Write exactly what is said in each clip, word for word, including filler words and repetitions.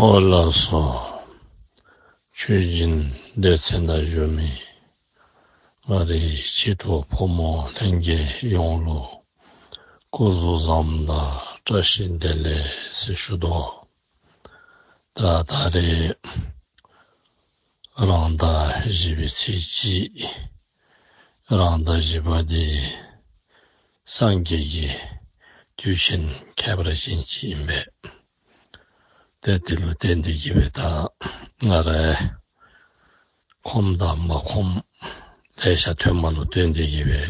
ཨོ་ལགས་སོ། ཆོས་སྦྱིན་སྡེ་ཚན་ནང་བཞུགས་མི་ང་རའི་ཕྱི་གྲོགས་ཕོ་མོ་ལྷན་རྒྱས་ཡོངས་ལུ་སྐུ་གཟུགས་བཟང་དང་བཀྲ་ཤིས་བདེ་ལེགས་ཟེར་ཞུ་དོ། ད་ད་རེས་རང་ཟླ་བཞི་པའི་ཚེས་གཅིག། རང་ཟླ་བཞི་པ་འདི་སངས་རྒྱས་ཀྱི་དུས་ཆེན་ཁྱད་པར་ཅན་ཅིག་ཨིན་པས། ཏེ་དེ་ལུ་བརྟེན་ཏེ་གི་སྦེ་ད་ང་རའི་ཁོམ་དང་མ་ཁོམ་ལེ་ཤ་ཐོནམ་ལུ་བརྟེན་ཏེ་གི་སྦེ་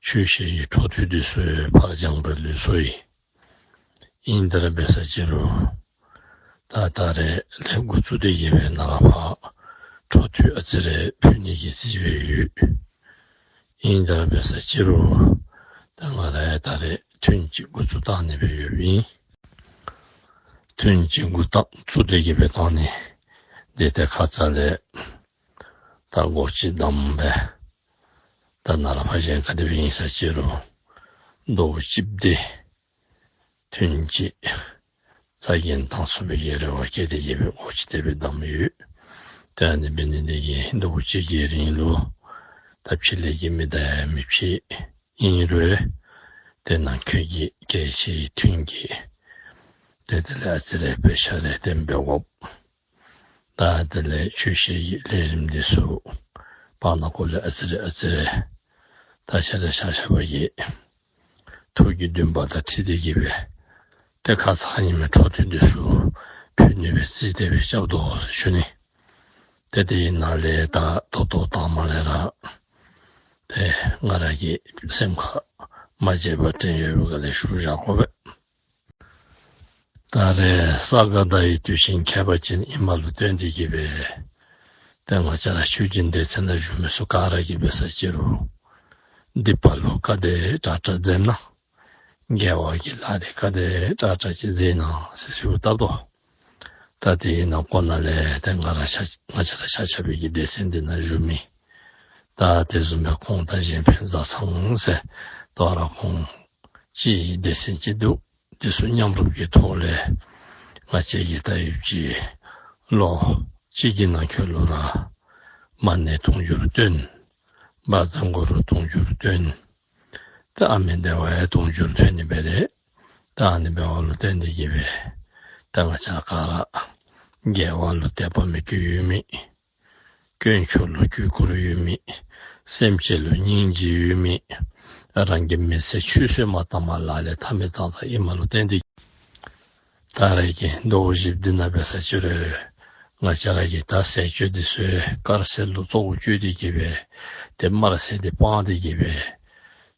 ཆོས་བཤད་ཀྱི་འཕྲོ་མཐུད་འདི་ཚུ་ཕར་འགྱངས་སྦེ་ལུས་སོ་ཡི། ཨིན་དེ་ར་འབད་ས་ཅིག་རུང་ད་ད་རེས་ལས་འགོ་བཙུགས་ཏེ་གི་སྦེ་ནཱ་ལས་ཕར་འཕྲོ་མཐུད་ཨ་ཙི་རེ་ཕུལ་ནི་གི་རྩིས་སྦེ་ཡོད། ཨིན་དེ་ར་འབད་ས་ཅིག་རུང་ད་ང་ར་ད་རེས་ཐུན་གཅིག་འགོ་བཙུགས་བཏང་ནི་སྦེ་ཡོདཔ་ཨིན། ཐུན་གཅིག་འགོ་བཙུགས་ཏེ་གི་སྦེ་བཏང་ནི་འདི་ཏེ་ཁ་ཙ་ལས་ད་སྒོ་ཅིག་བསྡམས་སྦེ་ད་ནཱ་ལས་ཕར་གཞན་ག་དེ་སྦེ་ཨིན་ས་ཅིག་རུང་ཟླཝ་གཅིག་འདི་ཐུན་གཅིག་རྩ་འགེངས་བཏང་ཚུགས་པའི་གི་རེ་བ་བསྐྱེད་དེ་གི་སྦེ་སྒོ་ཅིག་དེ་སྦེ་བསྡམས་ཡོད། ཏེ་ཨ་ནི་འབད་ནི་འདི་གིས་ཟླཝ་གཅིག་གི་རིང་ལུ་ད་ཕྱི་ལས་ཀྱི་མི་དང་ཡང་མི་ཕྱད། ཨིན་རུང་ཏེ་ནང་འཁོད་ཀྱི་གལ་ཆེའི་ཐུན་གྱི་ཏེ་དེ་ལས་ཨ་ཙི་རེ་དཔེ་ཆ་རེ་གཏན་འབེབས་དགོཔ། ད་དེ་ལས་ཆོས་བཤད་ཀྱི་ལས་རིམ་འདི་ཚུ་བར་ན་ཀོ་ལས་ཨ་ཙི་རེ་ཨ་ཙི་རེ་ད་ཆ་ར་ཆ་ཁྱབ་ཀྱིས་ཐུགས་ཀྱི་འདུན་པ་དང་འཁྲིལ་ཏེ་གི་སྦེ་ཏེ་ཁ་ཙ་ཁ་ཉིནམ་འཕྲོ་མཐུད་འདི་ཚུ་ཕུལ་ནི་སྦེ་རྩིས་དེ་སྦེ་རྐྱབ་དོ་ཟེར་ཞུ་ནི། ཏེ་དེ་ནང་ལས་ད་ཏོག་ཏོ་དང་མ་ལས་ར་ཏེ་ང་ར་གི་སེམས་ཁར་མ་བརྗེད་པར་དྲན་ཡོད་པའི་སྒང་ལས་ཞུ་བཞག་དགོ་པས། ད་རེས་ས་ག་ཟླ་བའི་དུས་ཆེན་ཁྱད་པར་ཅན་ཨིནམ་ལུ་བརྟེན་ཏེ་གི་སྦེ་ཏེ་ང་བཅས་ར་ཆོས་སྦྱིན་སྡེ་ཚན་ནང་བཞུགས་མི་ཚུ་ག་ར་གིས་འབད་ས་ཅིག་རུང་སྡིག་པ་ལུ་དཀའ་དྲགས་དྲགས་མཛད་གནང་། དགེ་བ་གི་ལཱ་འདི་དཀའ་དྲགས་དྲགས་ཅིག་མཛད་གནང་ཟེར་ཞུ་བཏབ་དོ། ད་དེའི་ནང་འཁོད་ནང་ལས་ཏེ་ང་ར་ཆ་ང་བཅས་ར་ཆ་ཁྱབ་ཀྱི་སྡེ་ཚན་འདི་ནང་བཞུགས་མི་ད་དེ་བཟུམ་སྦེ་ཁོང་དང་གཞན་ཕན་བཟའ་ཚང་ཟེར་དོ་རུང་ཁོང་གཅིག་སྡེ་ཚན་གཅིག་འདུག། དེ་ཚུ་མཉམ་རུབ་ཀྱི་ཐོག་ལས་ང་བཅས་ཀྱིས་ད་ཡུདཔ་ཅིག་ལོ་གཅིག་གི་ནང་འཁོད་ལུ་ར་མ་ཎི་དུང་ཕྱུར་བཏོན། བཛྲ་གུ་རུ་དུང་ཕྱུར་བཏོན། ཏེ་ཨ་མི་དེ་བ་ཡང་དུང་ཕྱུར་བཏོན་ནི་སྦེ་རེ། ད་ཨ་ནི་འབདཝ་ལུ་བརྟེན་ཏེ་གི་སྦེ་ད་ང་བཅས་ར་ག་ར་དགེ་བ་ལུ་དད་པ་མོས་གུས་ཡོད་མི་དཀོན་མཆོག་ལུ་གུས་བཀུར་ཡོད་མི་སེམས་ཅན་ལུ་སྙིང་རྗེ་ཡོད་མི་རང་གི་མི་ཚེ་ཆུད་ཟོས་མ་བཏང་བར་ལག་ལེན་འཐབ་མི་ཙང་ཙང་ཨིནམ་ལུ་བརྟེན་ཏེ་ད་རེས་ཀྱི་ཟླཝ་བཞི་པ་འདི་ནང་འབད་ས་ཅིག་རུང་ང་བཅས་ར་གིས་ད་ཟས་སྤྱོད་འདི་ཚུ་དཀར་ཟས་ལུ་གཙོ་བོ་བཅོལ་ཏེ་གི་སྦེ་ཏེ་དམར་ཟས་འདི་སྤང་སྟེ་གི་སྦེ་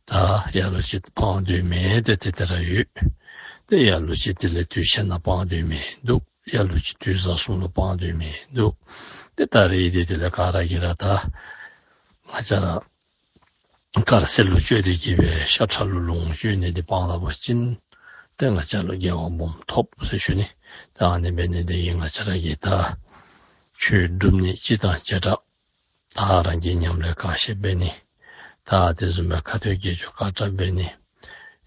ད་ལ་ལུ་ཅིག་སྤང་སྡོད་མི་ཏེ་ཏེ་ཏེ་ར་ཡོད། ཏེ་ལ་ལུ་ཅིག་དེ་ལས་དུས་ཆེན་ནང་སྤང་སྡོད་མི་འདུག། ལ་ལུ་ཅིག་དུས་བཟང་གསུམ་ལུ་སྤང་སྡོད་མི་འདུག། ཏེ་ད་རེས་འདི་དེ་ལས་ག་ར་གིས་ར་ད་ང་བཅས་ར་དཀར་ཟས་ལུ་བཅོལ་ཏེ་གི་སྦེ་ཤ་ཁྲག་ལུ་ལོངས་སྤྱོད་ནི་འདི་སྤང་ད་པ་ཅིན་ཏེ་ང་བཅས་ལུ་དགེ་བ་སྦོམ་ཐོབ་ཟེར་ཞུ་ནི། ད་ཨ་ནི་འབད་ནི་འདི་གིས་ང་བཅས་ར་གིས་ད་ཆོས་སྒྲུབ་ནི་སྤྱི་དང་བྱེ་བྲག་ད་རང་གི་ཉམས་ལེན་ག་ཤེས་འབད་ནི། ད་དེ་བཟུམ་སྦེ་ཁ་ཏོན་དགེ་སྦྱོར་ག་དྲག་འབད་ནི།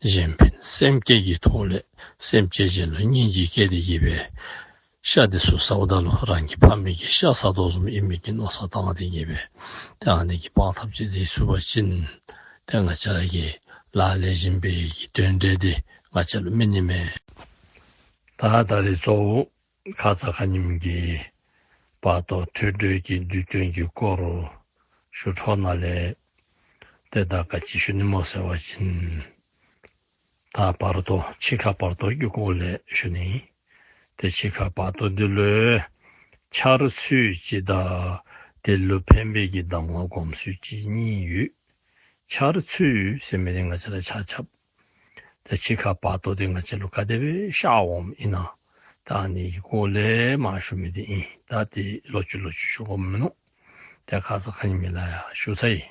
གཞན་ཕན་སེམས་བསྐྱེད་ཀྱི་ཐོག་ལས་སེམས་ཅན་གཞན་ལུ་སྙིང་རྗེ་བསྐྱེད་དེ་གི་སྦེ་ཤ་འདི་ཚུ་ཟཝ་ད་ལུ་རང་གི་ཕ་མེས་ཀྱི་ཤ་ཟ་དོ་བཟུམ་ཨིན་མི་གི་མནོ་བསམ་བཏང་སྟེ་གི་སྦེ་ཏེ་ཨ་ནི་གི་སྤང་ཐབས་ཅིག་མཛད་ཚུགས་པ་ཅིན་ཏེ་ང་བཅས་ར་གི་ལག་ལེན་བཞིན་པའི་གི་དོན་འབྲས་འདི་ང་བཅས་ལུ་སྨིན་ནི་མས། ད་ད་རེས་གཙོ་བོ་ཁ་ཙ་ཁ་ཉིནམ་གྱི་བར་དོ་ཐོས་གྲོལ་གྱི་བསྡུས་དོན་གྱི་སྐོར་ཞུ་འཕྲོ་ནང་ལས་ཏེ་ད་ག་ཅི་ཞུ་ནི་སྨོ་ཟེར་བ་ཅིན་ད་བར་དོ་འཆི་ཁ་བར་དོ་གི་སྐོར་ལས་ཞུ་ནི། ཏེ་འཆི་ཁ་བར་དོ་འདི་ལུ་འཆར་ཚུལ་གཅིག་དང་དེ་ལུ་ཕན་པའི་གི་གདམས་ངག་སྒོམ་ཚུལ་གཅིག་གཉིས་ཡོད། འཆར་ཚུལ་ཟེར་མི་འདི་ང་བཅས་ར་ཆ་ཁྱབ་ཏེ་འཆི་ཁ་བར་དོ་འདི་ང་བཅས་ལུ་ག་དེ་སྦེ་ཤར་འོངམ་ཨིན་ན། ད་ཨ་ནི་གི་སྐོར་ལས་མར་ཞུ་མི་འདི་ཨིན། ད་འདི་ལོག་ཅི་ལོག་ཅི་ཞུ་དགོཔ་མིན་ནུག། ཏེ་ཁ་ཙ་ཁ་ཉིནམ་ལས་ཡང་ཞུ་ཚར་ཡི།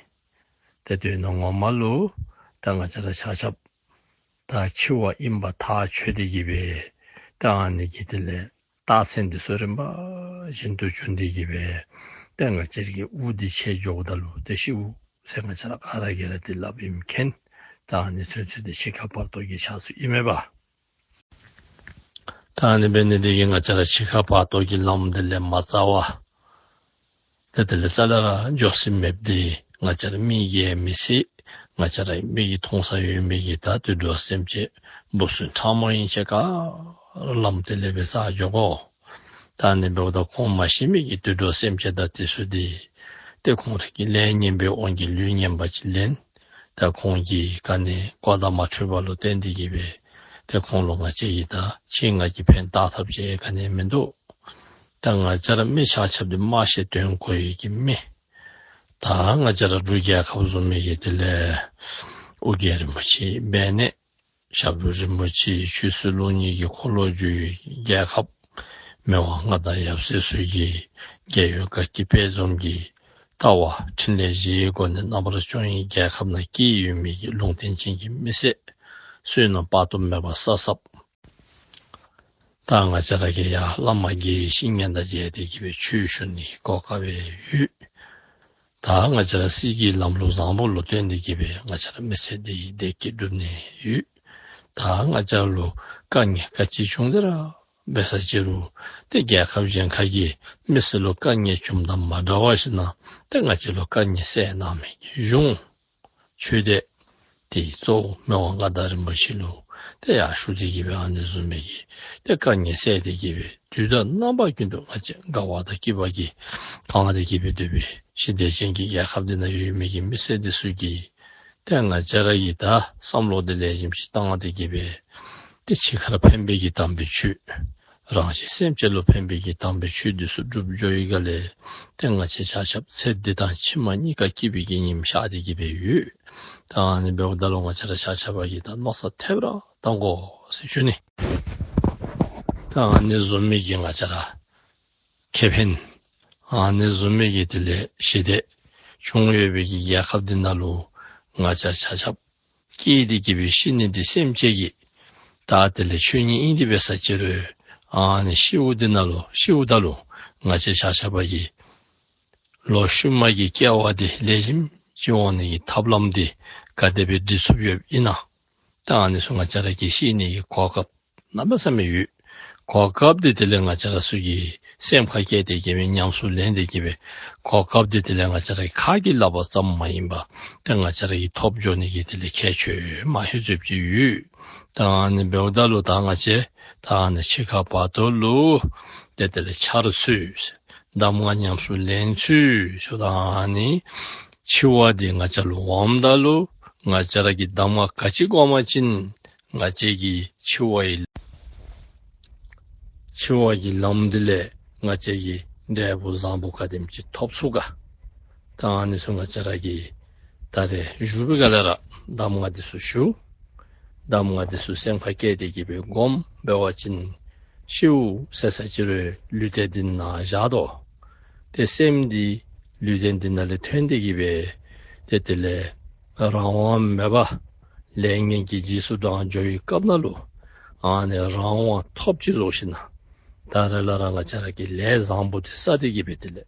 ཏེ་དོན་ངོ་མ་ལུ་ད་ང་བཅས་ར་ཆ་ཁྱབ་ད་འཆི་བ་ཨིན་པ་ཐག་ཆོད་དེ་གི་སྦེ་ད་ཨ་ནི་གི་དེ་ལས་རྟགས་མཚན་འདི་ཚུ་རིམ་པ་བཞིན་དུ་བྱོན་ཏེ་གི་སྦེ་ཏེ་ང་བཅས་ར་གི་དབུགས་འདི་ཆད་འགྱོཝ་ད་ལུ་ཏེ་ཤིཝ་ཟེར་ང་བཅས་ར་ག་ར་གིས་ར་ཏེ་སླབ་ཨིནམ་མཁྱེན། ད་ཨ་ནི་ཚུན་ཚོད་འདི་འཆི་ཁ་བར་དོ་གི་འཆར་ཚུལ་ཨིན་མས་པ། ད་ཨ་ནི་འབད་ནི་འདི་གིས་ང་བཅས་ར་འཆི་ཁ་བར་དོ་གི་ལམ་འདི་ལས་མ་བཙའ་བར་ཏེ་དེ་ལས་རྩ་ལས་ར་འགྱོ་ས་མེདཔ་འདི་ང་བཅས་ར་མི་གིས་མི་ཤེས། ང་བཅས་ར་མིག་གིས་མཐོང་ས་ཡོད་མི་གི་ད་དུད་འགྲོ་སེམས་ཅན་འབུ་སྲིན་ཕྲ་མོ་ཨིན་ཅི་ག་ར་ལམ་དེ་ལས་འབད་བཙའ་འགྱོ་དགོ། ད་ཨ་ནི་འབདཝ་ད་ཁོང་མ་ཤེས་མི་གི་དུད་འགྲོ་སེམས་ཅན་དང་དེ་ཚུ་འདི་ཏེ་ཁོང་ར་གི་ལས་ངན་པའི་དབང་གིས་ལུས་ངན་པ་ཅིག་ལེན། ད་ཁོང་གིས་ག་ནི་གོ་བརྡ་མ་འཕྲོད་པ་ལུ་བརྟེན་ཏེ་གི་སྦེ་ཏེ་ཁོང་ལུ་ང་བཅས་ཀྱིས་ད་ཕྱི་ནང་གི་ཕན་བཏགས་ཐབས་ཅིག་ག་ནི་མིན་འདུག། ད་ང་བཅས་ར་མི་ཆ་ཁྱབ་འདི་སྨྲ་ཤེས་དོན་གོ་ཡི་གི་མི། ད་ང་བཅས་ར་འབྲུག་རྒྱལ་ཁབ་བཟུམ་མའི་གི་དེ་ལས་ཨོ་རྒྱན་རིན་པོ་ཆེ་འབད་ནི། ཞབས་དྲུང་རིན་པོ་ཆེ་ཆོས་སྲིད་ལུགས་གཉིས་ཀྱི་འཁོར་ལོ་བསྒྱུར་བའི་རྒྱལ་ཁབ། མི་དབང་མངའ་བདག་ཡབ་སྲས་ཚུ་གི་རྒྱལ་ཡོངས་དགའ་སྐྱིད་དཔལ་འཛོམས་ཀྱི་ལྟ་བ་འཕྲིན་ལས་བཞིའི་སྒོ་ནས་རྣམ་པར་སྐྱོང་བའི་རྒྱལ་ཁབ་ནང་སྐྱེས་ཡོད་མི་གི་ལུང་བསྟན་ཅན་གྱི་མི་སེར་བསོད་ནམས་དཔག་ཏུ་མེད་པ་བསགས་བསགསཔ། ད་ང་བཅས་ར་གིས་ཡང་བླ་མ་དགེ་བའི་བཤེས་གཉེན་དང་མཇལ་ཏེ་གི་སྦེ་ཆོས་ཞུ་ནི་གོ་སྐབས་ཡོད། ད་ང་བཅས་ར་སྲིད་ཀྱི་ལམ་ལུགས་བཟང་པོ་ལུ་བརྟེན་ཏེ་གི་སྦེ་ང་བཅས་ར་མི་སེར་འདི་བདེ་སྐྱིད་སྒྲུབ་ནི་ཡོད། ད་ང་བཅས་ར་ལུ་དཀའ་ངལ་ག་ཅི་བྱུང་སྟེ་ར་འབད་ས་ཅི་རུང་ཏེ་རྒྱལ་ཁབ་གཞན་ཁ་གི་མི་སེར་ལུ་དཀའ་ངལ་བྱུངམ་དང་མ་འདྲ་བ་ཞིག་ནང་ཏེ་ང་བཅས་ལུ་དཀའ་ངལ་སེལ་གནང་མི་གི་གཞུང་ཆོས་སྡེ་དེ་གཙོ་བོ་མི་དབང་མངའ་བདག་རིན་པོ་ཆེ་ལུ་ཏེ་ཡར་ཞུ་སྟེ་གི་སྦེ་ཨ་ནི་བཟུམ་མའི་གི་ཏེ་དཀའ་ངལ་སེལ་ཏེ་གི་སྦེ་དུས་དང་རྣམ་པ་ཀུན་ཏུ་ང་བཅས་དགའ་བ་དང་སྐྱིད་པ་གིས་གང་སྟེ་གི་སྦེ་སྡོད་པའི་ཞི་བདེ་ཅན་གྱི་རྒྱལ་ཁབ་འདི་ནང་ཡོད་མི་གི་མི་སེར་འདི་ཚུ་གིས་ཏེ་ང་བཅས་ར་གིས་ད་བསམ་བློ་འདི་ལེགས་ཤོམ་ཅིག་བཏང་སྟེ་གི་སྦེ་ཏེ་འཆི་ཁར་ཕན་པའི་གི་དམ་པའི་ཆོས། རང་གཞན་སེམས་ཅན་ལུ་ཕན་པའི་གི་དམ་པའི་ཆོས་འདི་ཚུ་སྒྲུབ་འགྱོ་བའི་སྒང་ལས་ཏེ་ང་བཅས་ཆ་ཁྱབ་ཚེ་འདི་དང་ཕྱི་མ་གཉིས་ཀ་སྐྱིད་པའི་གི་ཉིམ་ཤར་ཏེ་གི་སྦེ་ཡོད། ད་ཨ་ནི་འབདཝ་ད་ལུ་ང་བཅས་ར་ཆ་ཁྱབ་ཀྱིས་ད་མནོ་བསམ་ཐེབས་ར་བཏང་དགོ་ཟེར་ཞུ་ནི། ད་ཨ་ནི་བཟུམ་མའི་གི་ང་བཅས་ར་ཁེ་ཕན་ཨ་ནི་བཟུམ་མའི་གི་དེ་ལས་ཞི་བདེ་བྱུང་ཡོད་པའི་གི་རྒྱལ་ཁབ་འདི་ནང་ལུ་ང་བཅས་ཆ་ཁྱབ་སྐྱེས་ཏེ་གི་སྦེ་ཤི་ནི་འདི་སེམས་ཅན་གྱི་ད་དེ་ལས་ཆོས་ཉིད་ཨིན་ཏེ་འབད་ས་ཅི་རུང་ཨ་ནི་ཤིཝ་འདི་ནང་ལུ་ཤིཝ་ད་ལུ་ང་བཅས་ཆ་ཁྱབ་ཀྱིས་ལོག་ཤུལ་མ་གི་སྐྱེ་བ་འདི་ལེགས་ཤོམ་ཅིག་འོང་ནི་གི་ཐབས་ལམ་འདི་ག་དེ་སྦེ་སྒྲིག་ཚུགསཔ་ཡོདཔ་ཨིན་ན། ད་ཨ་ནི་ཚུ་ང་བཅས་ར་གིས་ཤེས་ནི་གི་གོ་སྐབས་གནམ་མེད་ས་མེད་ཡོད། གོ་སྐབས་འདི་དེ་ལས་ང་བཅས་ར་ཚུ་གིས་སེམས་ཁར་བསྐྱེད་དེ་གི་སྦེ་ཉམས་སུ་ལེན་ཏེ་གི་སྦེ་གོ་སྐབས་འདི་དེ་ལས་ང་བཅས་ར་གི་ཁ་གིས་སླབ་པ་ཙམ་མ་ཡིན་པར་ཏེ་ང་བཅས་ར་གིས་ཐོབ་འགྱོ་ནི་གི་དེ་ལས་ཁྱད་ཆོས་མ་ཧེ་ཚུ་ཅིག་ཡོད། ད་ཨ་ནི་འབདཝ་ད་ལུ་ད་ང་བཅས་ད་ཨ་ནི་འཆི་ཁ་བར་དོ་ལུ་ཏེ་དེ་ལས་འཆར་ཚུལ་གདམས་ངག་ཉམས་སུ་ལེན་ཚུལ་ཚུ་ད་ཨ་ནི་འཆི་བ་འདི་ང་བཅས་ལུ་འོངམ་ད་ལུ་ང་བཅས་ར་གིས་གདམས་ངག་ག་ཅི་སྒོམ་པ་ཅིན་ང་བཅས་ཀྱི་འཆི་བ་ཡི་འཆི་བ་གི་ལམ་འདི་ལས་ང་བཅས་ཀྱིས་འབྲས་བུ་བཟང་པོ་ག་དེམ་ཅིག་ཐོབ་ཚུགས་ག། ད་ཨ་ནི་ཚུ་ང་བཅས་ར་གིས་ད་རེས་བཞུགས་པའི་སྒང་ལས་ར་གདམས་ངག་འདི་ཚུ་ཞུ། གདམས་ངག་འདི་ཚུ་སེམས་ཁར་བསྐྱེད་དེ་གི་སྦེ་སྒོམ་འབད་བ་ཅིན་ཤིཝ་ཟེར་ས་ཅི་རུང་ལུས་རྟེན་འདི་ནང་བཞག་དོ། ཏེ་སེམས་འདི་ལུས་རྟེན་འདི་ནང་ལས་ཐོན་ཏེ་གི་སྦེ་ཏེ་དེ་ལས་རང་དབང་མེད་པར་ལས་ངན་གྱི་རྗེས་སུ་འབྲང་འགྱོ་བའི་སྐབས་ནང་ལུ་ཨ་ནི་རང་དབང་ཐོབ་ཅི་བཟོ་ཞིན་ན་ད་རེས་ལས་ར་ང་བཅས་ར་གིས་ལས་བཟང་པོ་འདི་བསགས་ཏེ་གི་སྦེ་དེ་ལས་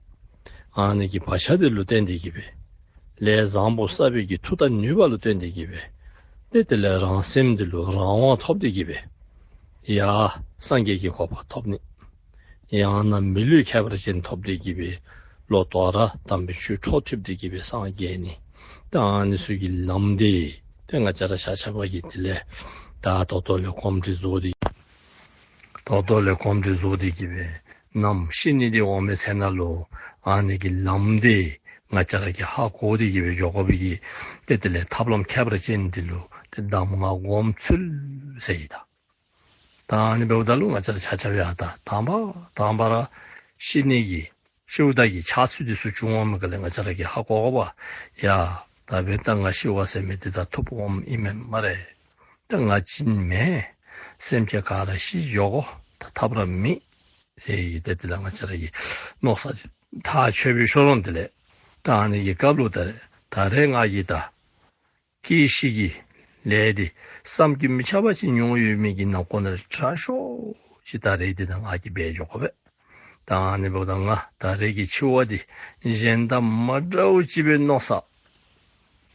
ཨ་ནི་གི་བག་ཆགས་འདི་ལུ་བརྟེན་ཏེ་གི་སྦེ་ལས་བཟང་པོ་བསགས་པའི་གི་མཐུ་དང་ནུས་པ་ལུ་བརྟེན་ཏེ་གི་སྦེ་ཏེ་དེ་ལས་རང་སེམས་འདི་ལུ་རང་དབང་ཐོབ་སྟེ་གི་སྦེ་ཡར་སངས་རྒྱས་ཀྱི་གོ་འཕང་ཐོབ་ནི། ཡང་ན་མི་ལུས་ཁྱད་པར་ཅན་ཐོབ་སྟེ་གི་སྦེ་ལོག་དོ་རུང་དམ་པའི་ཆོས་འཕྲོ་མཐུད་དེ་གི་སྦེ་སངས་རྒྱས་ནི། ད་ཨ་ནི་ཚུ་གི་ལམ་འདི་ཏེ་ང་བཅས་ར་ཆ་ཁྱབ་ཀྱིས་དེ་ལས་ད་ད་ལྟོ་ལས་གོམས་འདྲིས་བཟོ་སྟེ་ད་ལྟོ་ལས་གོམས་འདྲིས་བཟོ་སྟེ་གི་སྦེ་ནམ་ཤི་ནི་འདི་འོང་པའི་ཚེ་ན་ལུ་ཨ་ནི་གི་ལམ་འདི་ང་བཅས་ར་གིས་ཧ་གོ་སྟེ་གི་སྦེ་འགྱོ་དགོ་པའི་གི་ཏེ་དེ་ལས་ཐབས་ལམ་ཁྱད་པར་ཅན་འདི་ལུ་ཏེ་གདམས་ངག་སྒོམ་ཚུལ་ཟེར་ཡི་ད། ད་ཨ་ནི་འབདཝ་ད་ལུ་ང་བཅས་ར་ཆ་ཁྱབ་ཡང་ད་དང་པ་དང་པ་ར་ཤི་ནི་གི་ཤིཝ་ད་གི་འཆར་ཚུལ་འདི་ཚུ་བྱུང་འོང་མི་སྒང་ལས་ང་བཅས་ར་གིས་ཧ་གོ་དགོ་པས། ཡ་ད་འབདན་ད་ང་ཤི་བ་ཟེར་མི་འདི་ད་ཐུག་འོངམ་ཨིན་མས་སྨ་རེ། ད་ང་བྱིན་མེད། སེམས་ཅན་ག་ར་ཤི་འགྱོ་དགོ། ད་ཐབས་ར་མེད་ཟེར་ཡི། ཏེ་དེ་ལས་ང་བཅས་ར་གིས་མནོ་བསམ་འདི་ཐག་ཆོད་པའི་ཤོ་རོང་དེ་ལས་ད་ཨ་ནི་གི་སྐབས་ལུ་ད་རེས་ད་རེས་ང་གིས་ད་སྐྱེ་ཤི་གི་ལས་འདི་བསམ་གྱིས་མི་ཁྱབ་པ་ཅིག་མྱོང་ཡོད་མི་གི་ནང་ཁོངས་ནང་ལས་ཕྲ་ཤོས་ཅིག་ད་རེས་འདི་ནང་ང་གིས་འབད་འགྱོ་དགོ་པས། ད་ཨ་ནི་འབདཝ་ད་ང་ད་རེས་ཀྱི་འཆི་བ་འདི་གཞན་དང་མ་འདྲཝ་ཅིག་སྦེ་མནོ་བསམ་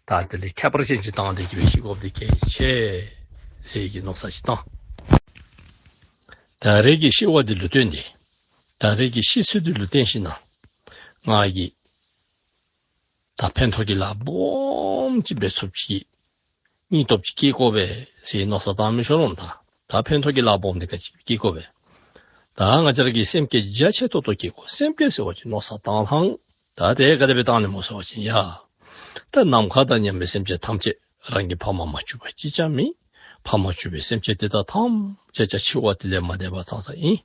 ད་དེ་ལས་ཁྱད་པར་ཅན་ཅིག་བཏང་སྟེ་གི་སྦེ་ཤི་དགོཔ་འདི་གལ་ཆེ་ཟེར་གྱི་མནོ་བསམ་ཅིག་བཏང་། ད་རེས་ཀྱི་ཤི་བ་འདི་ལུ་བརྟེན་ཏེ་ད་རེས་ཀྱི་ཤི་ཚུལ་འདི་ལུ་བརྟེན་ཞིནམ་ལས་ང་གིས་ད་ཕན་ཐོགས་ཀྱི་ལཱ་སྦོམ་ཅིག་འབད་ཚུགསཔ་ཅིག་སྙིང་སྟོབས་ཅིག་བསྐྱེད་དགོ་པས་ཟེར་མནོ་བསམ་བཏང་མི་ཤོར་འོང་། ད་ད་ཕན་ཐོགས་ཀྱི་ལཱ་སྦོམ་འདི་ག་ཅི་བསྐྱེད་དགོ་པས། ད་ང་བཅས་ར་གིས་སེམས་བསྐྱེད་རྒྱ་ཆེ་ཏོག་ཏོ་བསྐྱེད་དགོ། སེམས་བསྐྱེད་ཟེར་བ་ཅིན་མནོ་བསམ་བཏང་ཐངས། ད་དེ་ག་དེ་སྦེ་བཏང་ནི་སྨོ་ཟེར་བ་ཅིན་ཡ། ད་ནམ་མཁའ་དང་མཉམ་པའི་སེམས་ཅན་ཐམས་ཅད་རང་གི་ཕ་མ་མ་གྱུར་པ་གཅིག་ཀྱང་མེད། ཕ་མ་གྱུར་པའི་སེམས་ཅན་དེ་དག་ཐམས་ཅད་ཀྱང་འཆི་བ་དེ་ལས་མ་འདས་པ་ཙང་ཙང་ཨིན།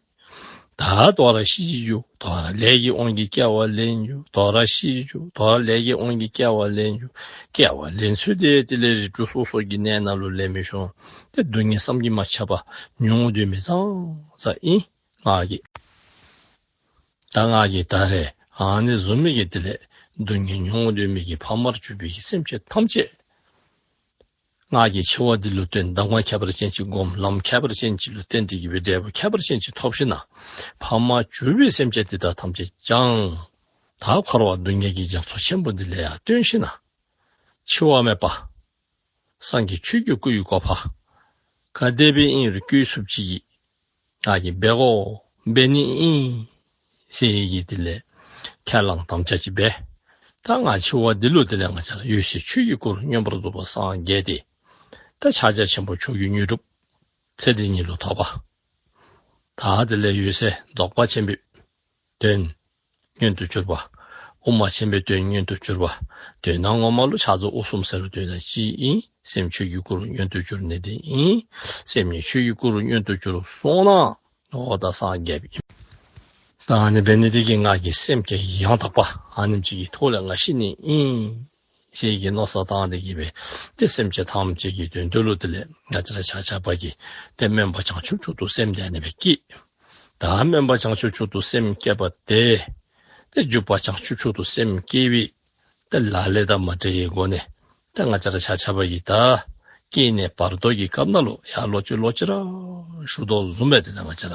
ད་དོ་རུང་ཤི་འགྱོ། དོ་རུང་ལས་ཀྱི་དབང་གིས་སྐྱེ་བ་ལེན་འགྱོ། དོ་རུང་ཤི་འགྱོ། དོ་རུང་ལས་ཀྱི་དབང་གིས་སྐྱེ་བ་ལེན་འགྱོ། སྐྱེ་བ་ལེན་ཚུལ་དེ་དེ་ལས་རིགས་དྲུག་སོ་སོ་གི་གནས་ནང་ལུ་ལེན་མི་ཤོང་། ཏེ་སྡུག་བསྔལ་བསམ་གྱིས་མ་ཁྱབ་པ་མྱོང་སྡོད་མི་ཙང་ཙང་ཨིན། ང་གིས་ད་ང་གིས་ད་རེས་ཨ་ནི་བཟུམ་མའི་གི་དེ་ལས་སྡུག་བསྔལ་མྱོང་སྡོད་མི་གི་ཕ་མར་གྱུར་པའི་གི་སེམས་ཅན་ཐམས་ཅད་ང་གིས་འཆི་བ་འདི་ལུ་བརྟེན་གདམས་ངག་ཁྱད་པར་ཅན་ཅིག་སྒོམ། ལམ་ཁྱད་པར་ཅན་ཅིག་ལུ་བརྟེན་ཏེ་གི་སྦེ་འབྲས་བུ་ཁྱད་པར་ཅན་ཅིག་ཐོབ་ཞིནམ་ལས་ཕ་མ་གྱུར་པའི་སེམས་ཅན་དེ་དག་ཐམས་ཅད་ཀྱང་ད་འཁོར་བ་སྡུག་བསྔལ་གྱི་རྒྱ་མཚོ་ཆེན་པོ་འདི་ལས་ཡར་བཏོན་ཞིནམ་ལས་འཆི་བ་མེད་པ་སངས་རྒྱས་ཆོས་ཀྱི་སྐུ་ཡི་གོ་འཕང་ག་དེ་སྦེ་ཨིན་རུང་བཀོད་ཚུགསཔ་ཅིག་གི་ང་གིས་འབད་དགོ་འབད་ནི་ཨིན་ཟེར་གྱི་དེ་ལས་ཁས་བླངས་དམ་བཅའ་ཅིག་འབད། ད་ང་འཆི་བ་འདི་ལུ་དེ་ལས་ང་བཅས་ར་འོད་གསལ་ཆོས་ཀྱི་སྐུར་མངོན་པར་རྫོགས་པར་སངས་རྒྱས་ཏེ་ད་ཕྱག་རྒྱ་ཆེན་པོ་མཆོག་གི་དངོས་གྲུབ་ཚེ་འདི་ཉིད་ལུ་ཐོབ་པ། ད་དེ་ལས་འོད་གསལ་རྫོགས་པ་ཆེན་པོའི་དོན་མངོན་དུ་གྱུར་པ། དབུ་མ་ཆེན་པོའི་དོན་མངོན་དུ་གྱུར་པ། དོན་དག་ངོ་མ་ལུ་ཕྱག་རྫོགས་དབུ་གསུམ་ཟེར་བའི་དོན་དག་ཅིག་ཨིན། སེམས་ཆོས་ཀྱི་སྐུ་རུ་མངོན་དུ་གྱུར་ནི་དེ་ཨིན། སེམས་ཉིད་ཆོས་ཀྱི་སྐུ་རུ་མངོན་དུ་གྱུར་སོང་ན་འོ་ད་སངས་རྒྱསཔ་ཨིན། ད་ཨ་ནི་འབད་ནི་དེ་གིས་ང་གིས་སེམས་བསྐྱེད་ཡང་དག་པ་ཨ་ནེམ་ཅིག་གི་ཐོག་ལས་ང་ཤི་ནི་ཨིན་ཟེར་གྱི་མནོ་བསམ་བཏང་སྟེ་གི་སྦེ་ཏེ་སེམས་ཅན་ཐམས་ཅད་ཀྱི་དོན་དུ་ལུ་དེ་ལས་ང་བཅས་ར་ཆ་ཁྱབ་ཀྱིས་ཏེ་སྨོན་པ་བྱང་ཆུབ་མཆོག་ཏུ་སེམས་གཏད་ནི་སྦེ་བསྐྱེད། ད་སྨོན་པ་བྱང་ཆུབ་མཆོག་ཏུ་སེམས་བསྐྱེད་པ་དེ་ཏེ་འཇུག་པ་བྱང་ཆུབ་མཆོག་ཏུ་སེམས་བསྐྱེད་པའི་ཏེ་ལག་ལེན་དང་མ་འབྲལ་བའི་སྒོ་ནས་ཏེ་ང་བཅས་ར་ཆ་ཁྱབ་ཀྱིས་ད་སྐྱེ་གནས་བར་དོ་གི་སྐབས་ནང་ལུ་ཡང་ལོག་ཅི་ལོག་ཅི་ར་ཞུ་དོ་བཟུམ་སྦེ་དེ་ལས་ང་བཅས་ར་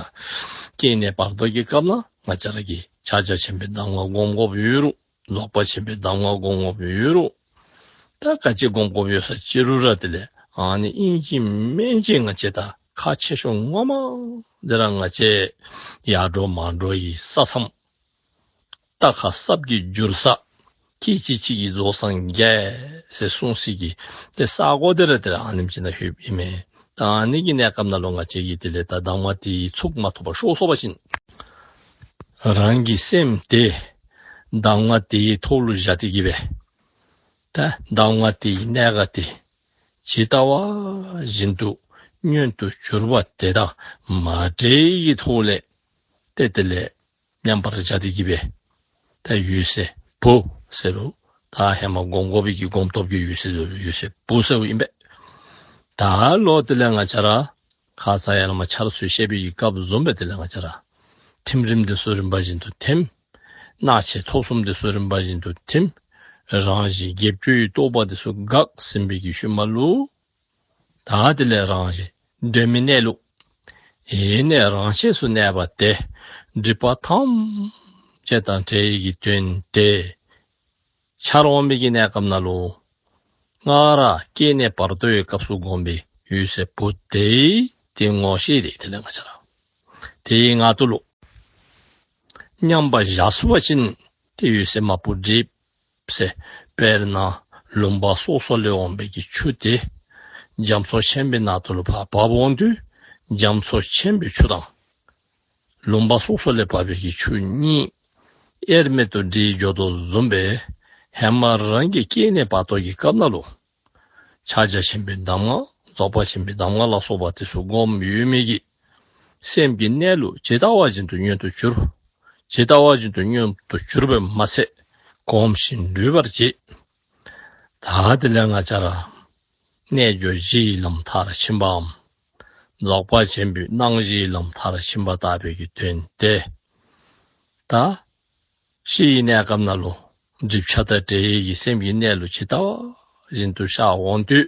སྐྱེ་གནས་བར་དོ་གི་སྐབས་ནང་ང་བཅས་ར་གིས་ཕྱག་རྒྱ་ཆེན་པོའི་གདམས་ངག་སྒོམ་དགོཔ་ཡོད་རུང་རྫོགས་པ་ཆེན་པོའི་གདམས་ངག་སྒོམ་དགོཔ་ཡོད་རུང་ད་ག་ཅི་སྒོམ་དགོཔ་ཡོད་ས་ཅི་རུང་ར་དེ་ལས་ཨ་ནི་ཨིན་ཅི་མིན་ཅི་ང་བཅས་ད་ཁག་ཆེ་ཤོས་ངོ་མ་འདི་ར་ང་བཅས་ཡར་འགྲོ་མར་འགྲོ་ཡི་ས་མཚམས་རྟ་ཁ་སྲབ་ཀྱི་འགྱུར་ས། སྐད་ཅིག་གཅིག་གིས་རྫོགས་སངས་རྒྱས་ཟེར་གསུངས་སའི་གི་ཏེ་ས་གོ་འདི་ར་དེ་ར་ཨ་ནེམ་ཅིག་ནང་ལྷོདཔ་ཨིན་མས། ད་ཨ་ནི་གི་གནས་སྐབས་ནང་ལུ་ང་བཅས་ཀྱིས་དེ་ལས་ད་གདམས་ངག་དེའི་ཚུགས་མ་ཐོབ་པར་ཤོར་སོང་པ་ཅིན་རང་གི་སེམས་དེ་གདམས་ངག་དེའི་ཐོག་ལུ་བཞག་སྟེ་གི་སྦེ་ད་གདམས་ངག་དེའི་གནད་འགག་དེ་ཇི་ལྟ་བ་བཞིན་དུ་མངོན་དུ་གྱུར་པ་དེ་དང་མ་འབྲལ་བའི་ཐོག་ལས་ཏེ་དེ་ལས་མཉམ་པར་བཞག་སྟེ་གི་སྦེ་ད་འོད་གསལ་བུ་ཟེར་རུང་ད་ཧེ་མ་སྒོམ་དགོ་པའི་གི་སྒོམ་སྟོབས་ཀྱི་འོད་གསལ་འོད་གསལ་བུ་ཟེརཝ་ཨིན་པས། ད་ལོག་དེ་ལས་ང་བཅས་ར་ཁ་ཙ་ཡར་ལས་མར་འཆར་ཚུལ་བཤད་པའི་གི་སྐབས་བཟུམ་སྦེ་དེ་ལས་ང་བཅས་ར་ཐིམ་རིམ་དེ་ཚུ་རིམ་པ་བཞིན་དུ་ཐིམ། སྣང་མཆེད་ཐོབ་གསུམ་དེ་ཚུ་རིམ་པ་བཞིན་དུ་ཐིམ། རང་བཞིན་བརྒྱད་ཅུའི་རྟོགས་པ་དེ་ཚུ་འགག་ཟིན་པའི་གི་ཤུལ་མ་ལུ་ད་དེ་ལས་རང་བཞིན་གདོད་མའི་གནས་ལུགས་ཡེ་ནས་རང་ཆས་སུ་གནས་པ་དེ་སྒྲིབ་པ་ཐམས་ཅད་དང་བྲལ་བའི་གི་དོན་དེ་འཆར་འོང་མི་གི་གནས་སྐབས་ནང་ལུ་སྔར་སྐྱེ་གནས་བར་དོའི་སྐབས་སུ་བསྒོམས་པའི་འོད་གསལ་བུ་དེ་དེ་ངོ་ཤེས་ཏེ་དེ་ལས་ང་བཅས་ར་དེའི་ངང་དུ་ལུ་མཉམ་པར་བཞག་ཚུགས་པ་ཅིན་ཏེ་འོད་གསལ་མ་བུ་འདྲེས་ཟེར། དཔེར་ན་ལུང་པ་སོ་སོ་ལས་འོང་བའི་གི་ཆུ་དེ་རྒྱ་མཚོ་ཆེན་པོའི་ནང་དུ་ལུ་ཕར་བབས་འོང་དུས་རྒྱ་མཚོ་ཆེན་པོའི་ཆུ་དང་ལུང་པ་སོ་སོ་ལས་བབས་པའི་གི་ཆུ་གཉིས་དབྱེར་མེད་དུ་འདྲེས་འགྱོ་དོ་བཟུམ་སྦེ་ཧེ་མ་རང་གི་སྐྱེ་གནས་བར་དོ་གི་སྐབས་ནང་ལུ་ཕྱག་རྒྱ་ཆེན་པོའི་གདམས་ངག་རྫོགས་པ་ཆེན་པོའི་གདམས་ངག་ལ་སོགས་པ་དེ་ཚུ་བསྒོམས་ཡོད་མི་གི་སེམས་ཀྱི་གནས་ལུགས་ཇི་ལྟ་བ་བཞིན་དུ་མངོན་དུ་གྱུར། ཇི་ལྟ་བ་བཞིན་དུ་མངོན་དུ་གྱུར་པས་མ་ཚད་གོམས་ཤིང་འདྲིས་པར་བྱེད། ད་དེ་ལས་ང་བཅས་ར་རྣལ་འབྱོར་གཞིའི་ལམ་མཐར་ཕྱིན་པའམ་རྫོགས་པ་ཆེན་པོའི་སྣང་བཞིའི་ལམ་མཐར་ཕྱིན་པ་ལྟ་བུའི་གི་དོན་དེ་ད་ཤི་བའི་གནས་སྐབས་ནང་ལུ་སྒྲིབ་བྱ་དང་བྲལ་བའི་གི་སེམས་ཀྱི་གནས་ལུགས་ཇི་ལྟ་བ་བཞིན་དུ་ཤར་འོང་དུས་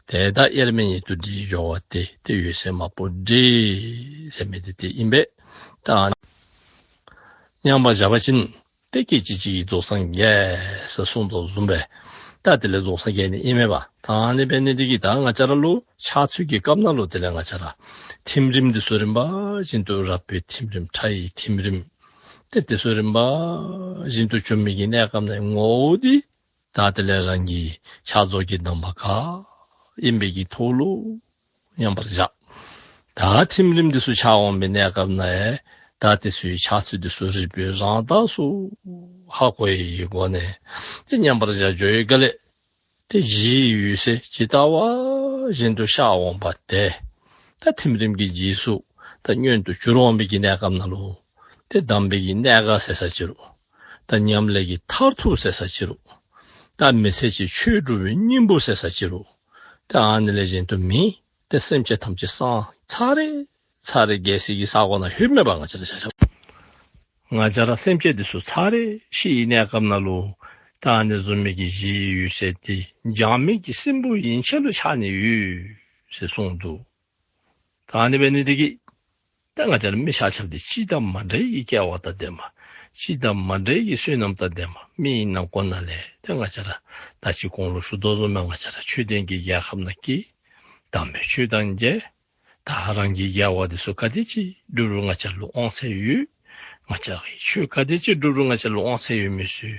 དེ་དག་དབྱེར་མེད་ཉིད་དུ་འདྲེས་འགྱོ་བ་དེ་དེ་འོད་གསལ་མ་བུ་འདྲེས་ཟེར་མི་དེ་དེ་ཨིན་པས། ད་མཉམ་པར་བཞག་པ་ཅིན་ཏེ་སྐད་ཅིག་གཅིག་གིས་རྫོགས་སངས་རྒྱས་ཟེར་གསུངས་དོ་བཟུམ་སྦེ་ ད་དེ་ལས་རྫོགས་སངས་རྒྱས་ནི་ཨིན་མས་པ། ད་ཨ་ནི་འབད་ནི་དེ་གིས་ད་ང་བཅས་ར་ལུ་ཕྱག་ཚོད་ཀྱི་སྐབས་ནང་ལུ་དེ་ལས་ང་བཅས་ར་ཐིམ་རིམ་འདི་ཚུ་རིམ་པ་བཞིན་དུ་རབ་དཔལ་ཐིམ་རིམ་ཕྲ་ཡི་ཐིམ་རིམ་ཏེ་དེ་ཚུ་རིམ་པ་བཞིན་དུ་བྱོན་མི་གི་གནས་སྐབས་ནང་ངོ་བོ་འདི་ད་དེ་ལས་རང་གི་ཕྱག་རྫོགས་ཀྱི་གདམས་པ་ག་ཨིན་པའི་གི་ཐོག་ལུ་མཉམ་པར་བཞག། ད་ཐིམ་རིམ་འདི་ཚུ་འཆར་འོང་པའི་གནས་སྐབས་ནང་ཡང་ད་དེ་ཚུའི་ཕྱག་ཚོད་འདི་ཚུ་རིལ་བུ་རང་རྟགས་སུ་ཧ་གོ་བའི་སྒོ་ནས་ཏེ་མཉམ་པར་བཞག་འགྱོ་བའི་སྒང་ལས་ཏེ་གཞི་ཡི་འོད་ཟེར་ཇི་ལྟ་བ་བཞིན་དུ་ཤར་འོང་པ་དེ་ད་ཐིམ་རིམ་གྱི་རྗེས་སུ་ད་མངོན་དུ་གྱུར་འོང་པའི་གི་གནས་སྐབས་ནང་ལུ་ཏེ་གདམས་པའི་གི་གནད་འགག་ཟེར་ས་ཅི་རུང་ད་ཉམས་ལེན་གྱི་མཐར་ཐུག་ཟེར་ས་ཅི་རུང་ད་མི་ཚེ་གཅིག་ཆོས་སྒྲུབ་པའི་སྙིང་པོ་ཟེར་ས་ཅི་རུང་ད་ཨ་ནི་ལས་གཞན་དུ་མེད། ཏེ་སེམས་ཅན་ཐམས་ཅད་སངས་ཚར་རེ་ཚར་རེ་རྒྱལ་སྲིད་ཀྱི་ས་གོ་ནང་ལྷོདཔ་མས་པ། ང་བཅས་ར་ཆ་ཁྱབ་ང་བཅས་ར་སེམས་ཅན་འདི་ཚུ་ཚར་རེ་ཤི་བའི་གནས་སྐབས་ནང་ལུ་ད་ཨ་ནི་བཟུམ་མའི་གི་གཞི་ཡི་འོད་ཟེར་འདི་འཇག་མིག་གི་སྲིན་བུ་ཡན་ཆད་ལུ་ཤར་ནི་ཡོད་ཟེར་གསུངས་འདུག། ད་ཨ་ནི་འབད་ནི་དེ་གིས་ད་ང་བཅས་ར་མི་ཆ་ཁྱབ་འདི་སྤྱི་དང་མ་འདྲ་བའི་སྐལ་བ་དང་ལྡན་པ། སྤྱི་དང་མ་འདྲ་བའི་བསོད་ནམས་དང་ལྡན་པ། མི་ནང་ཁོ་ན་ལས་ད་ང་བཅས་ར་ད་ཅི་གོང་ལུ་ཞུ་དོ་བཟུམ་སྦེ་ང་བཅས་ར་ཆོས་ལྡན་གྱི་རྒྱལ་ཁབ་ནང་སྐྱེས། དམ་པའི་ཆོས་དང་མཇལ། ད་རང་གི་དགེ་བ་འདི་ཚུ་ག་དེ་ཅིག་སྒྲུབ་རུང་ང་བཅས་ལུ་དབང་ཚད་ཡོད། ང་བཅས་ཀྱིས་ཆོས་ག་དེ་ཅིག་སྒྲུབ་རུང་ང་བཅས་ལུ་དབང་ཚད་ཡོད་མི་ཚུ་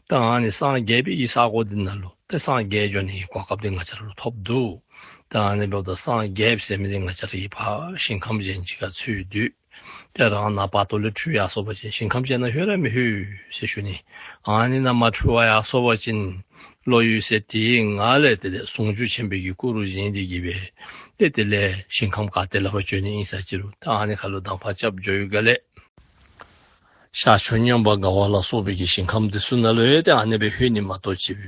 ད་ཨ་ནི་སངས་རྒྱས་པའི་གི་ས་གོ་འདི་ནང་ལུ་ད་སངས་རྒྱས་འགྱོ་ནི་གི་གོ་སྐབས་འདི་ང་བཅས་ལུ་ཐོབ་འདུག། ད་ཨ་ནི་འབདཝ་ད་སངས་རྒྱས་ཟེར་མི་འདི་ང་བཅས་ར་གིས་ཕར་ཞིང་ཁམས་གཞན་ཅིག་ཁར་འཚོལ་སྡོད། ཏེ་རང་ནཱ་བར་དོ་ལས་འཁྲུལ་ཡར་སོང་པ་ཅིན་ཞིང་ཁམས་གཞན་ནང་ལྷོད་ར་མི་ལྷོད་ཟེར་ཞུ་ནི། ཨ་ནི་ནང་མ་འཁྲུལ་བར་ཡར་སོང་པ་ཅིན་བློ་ཡུལ་ཟེར་དེའི་ངང་ལས་དེ་ལས་ཟུང་འཇུག་ཆེན་པོའི་གི་སྐུ་རུ་བཞེངས་ཏེ་གི་སྦེ་ཏེ་དེ་ལས་ཞིང་ཁམས་ག་ཏེ་ལུ་ཕར་འགྱོ་ནི་ཨིན་ས་ཅི་རུང་ད་ཨ་ནི་ཁར་ལུ་གདམས་ངག་རྐྱབ་འགྱོ་བའི་སྒང་ལས་ཤར་ཕྱོགས་མངོན་པར་དགའ་བ་ལ་སོགས་པའི་གི་ཞིང་ཁམས་འདི་ཚུ་ནང་ལུ་ཡང་ཏེ་ཨ་ནི་སྦེ་ལྷོད་ནི་མ་གཏོགས་ཅིག་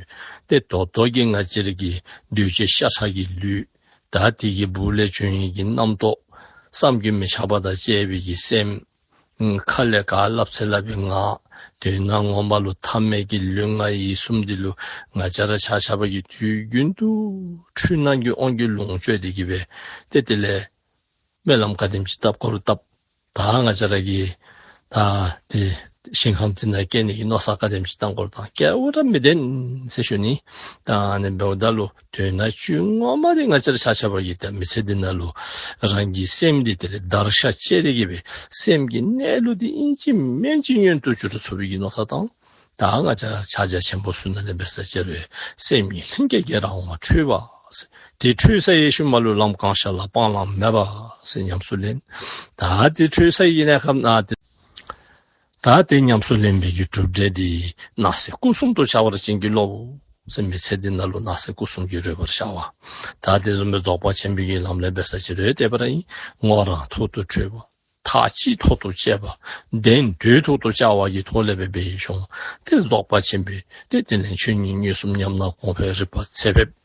ཏེ་ད་ལྟོ་གི་ང་བཅས་ར་གི་འདུས་བྱས་ཤ་ཁྲག་གི་ལུས་ད་དེ་གི་སྦུག་ལས་བྱུང་བའི་གི་རྣམ་རྟོག་བསམ་གྱིས་མི་ཁྱབ་པ་དང་བཅས་པའི་གི་སེམས། ཁ་ལས་ག་སླབ་ཚད་སླབ་པའི་ངག། དོན་ངོ་མ་ལུ་ཐ་མལ་གྱི་ལུས་ངག་ཡིད་གསུམ་འདི་ལུ་ང་བཅས་ར་ཆ་ཁྱབ་ཀྱིས་དུས་རྒྱུན་དུ་འཁྲུལ་སྣང་གི་དབང་གིས་ལོངས་སྤྱོད་དེ་གི་སྦེ་ཏེ་དེ་ལས་སྨོན་ལམ་ག་དེམ་ཅིག་བཏབ་དགོ་རུང་བཏབ། ད་ང་བཅས་ར་གིས་ད་དེ་ཞིང་ཁམས་འདི་ནང་སྐྱེ་ནི་གི་མནོ་བསམ་ག་དེམ་ཅིག་བཏང་དགོ་རུང་བཏང་། སྐྱེ་བ་ར་མི་བདེན་ཟེར་ཞུ་ནི། ད་ཨ་ནི་འབདཝ་ད་ལུ་དོན་ངོ་མ་འདི་ང་བཅས་ར་ཆ་ཁྱབ་ཀྱིས་ད་མི་ཚེ་འདི་ནང་ལུ་རང་གི་སེམས་འདི་དེ་ལས་བདར་ཤ་བཅད་དེ་གི་སྦེ་སེམས་ཀྱི་གནས་ལུགས་འདི་ཨིན་ཅི་མིན་ཅི་མངོན་དུ་གྱུར་ཚུགས་པའི་གི་མནོ་བསམ་བཏང་། ད་ང་བཅས་ཕྱག་རྒྱ་ཆེན་པོ་ཚུ་ནང་ལས་འབད་ས་ཅི་རུང་སེམས་ཉིད་ལྷན་སྐྱེས་ཀྱི་རང་དབང་འཕྲོད་པ། དེ་འཕྲོད་ས་ཡི་ཤུལ་མ་ལུ་ལམ་གང་ཤར་ལ་སྤང་བླང་མེད་པ་ཟེར་ཉམས་སུ་ལེན། ད་དེ་འཕྲོད་ས་ཡི་གནས་སྐབས་ནང་དེ་ད་དེ་ཉམས་སུ་ལེན་པའི་གི་གྲུབ་འབྲས་འདི་སྣང་སྲིད་སྐུ་གསུམ་དུ་འཆར་བར་བྱིན་གྱིས་རློབས་ཟེར། མི་ཚེ་འདི་ནང་ལུ་སྣང་སྲིད་སྐུ་གསུམ་གྱི་རོལ་པར་ཤར་བ། ད་དེ་བཟུམ་སྦེ་རྫོགས་པ་ཆེན་པོའི་གི་ལམ་ལས་འབད་ས་ཅི་རུང་དེ་སྦེ་ར་ཨིན། ངོ་རང་ཐོག་ཏུ་འཕྲོད་པ། ཐག་གཅིག་ཐོག་ཏུ་བཅད་པ། བདེན་དོན་ཐོག་ཏུ་བཅའ་བ་གི་ཐོག་ལས་འབད་འབད་ཞིནམ་ཏེ་རྫོགས་པ་ཆེན་པོའི་ཏེ་དེ་ལས་ཆོས་ཉིད་མངོན་སུམ་ཉམས་ལེན་གོང་འཕེལ་རིག་པ་ཚད་ཕེབས།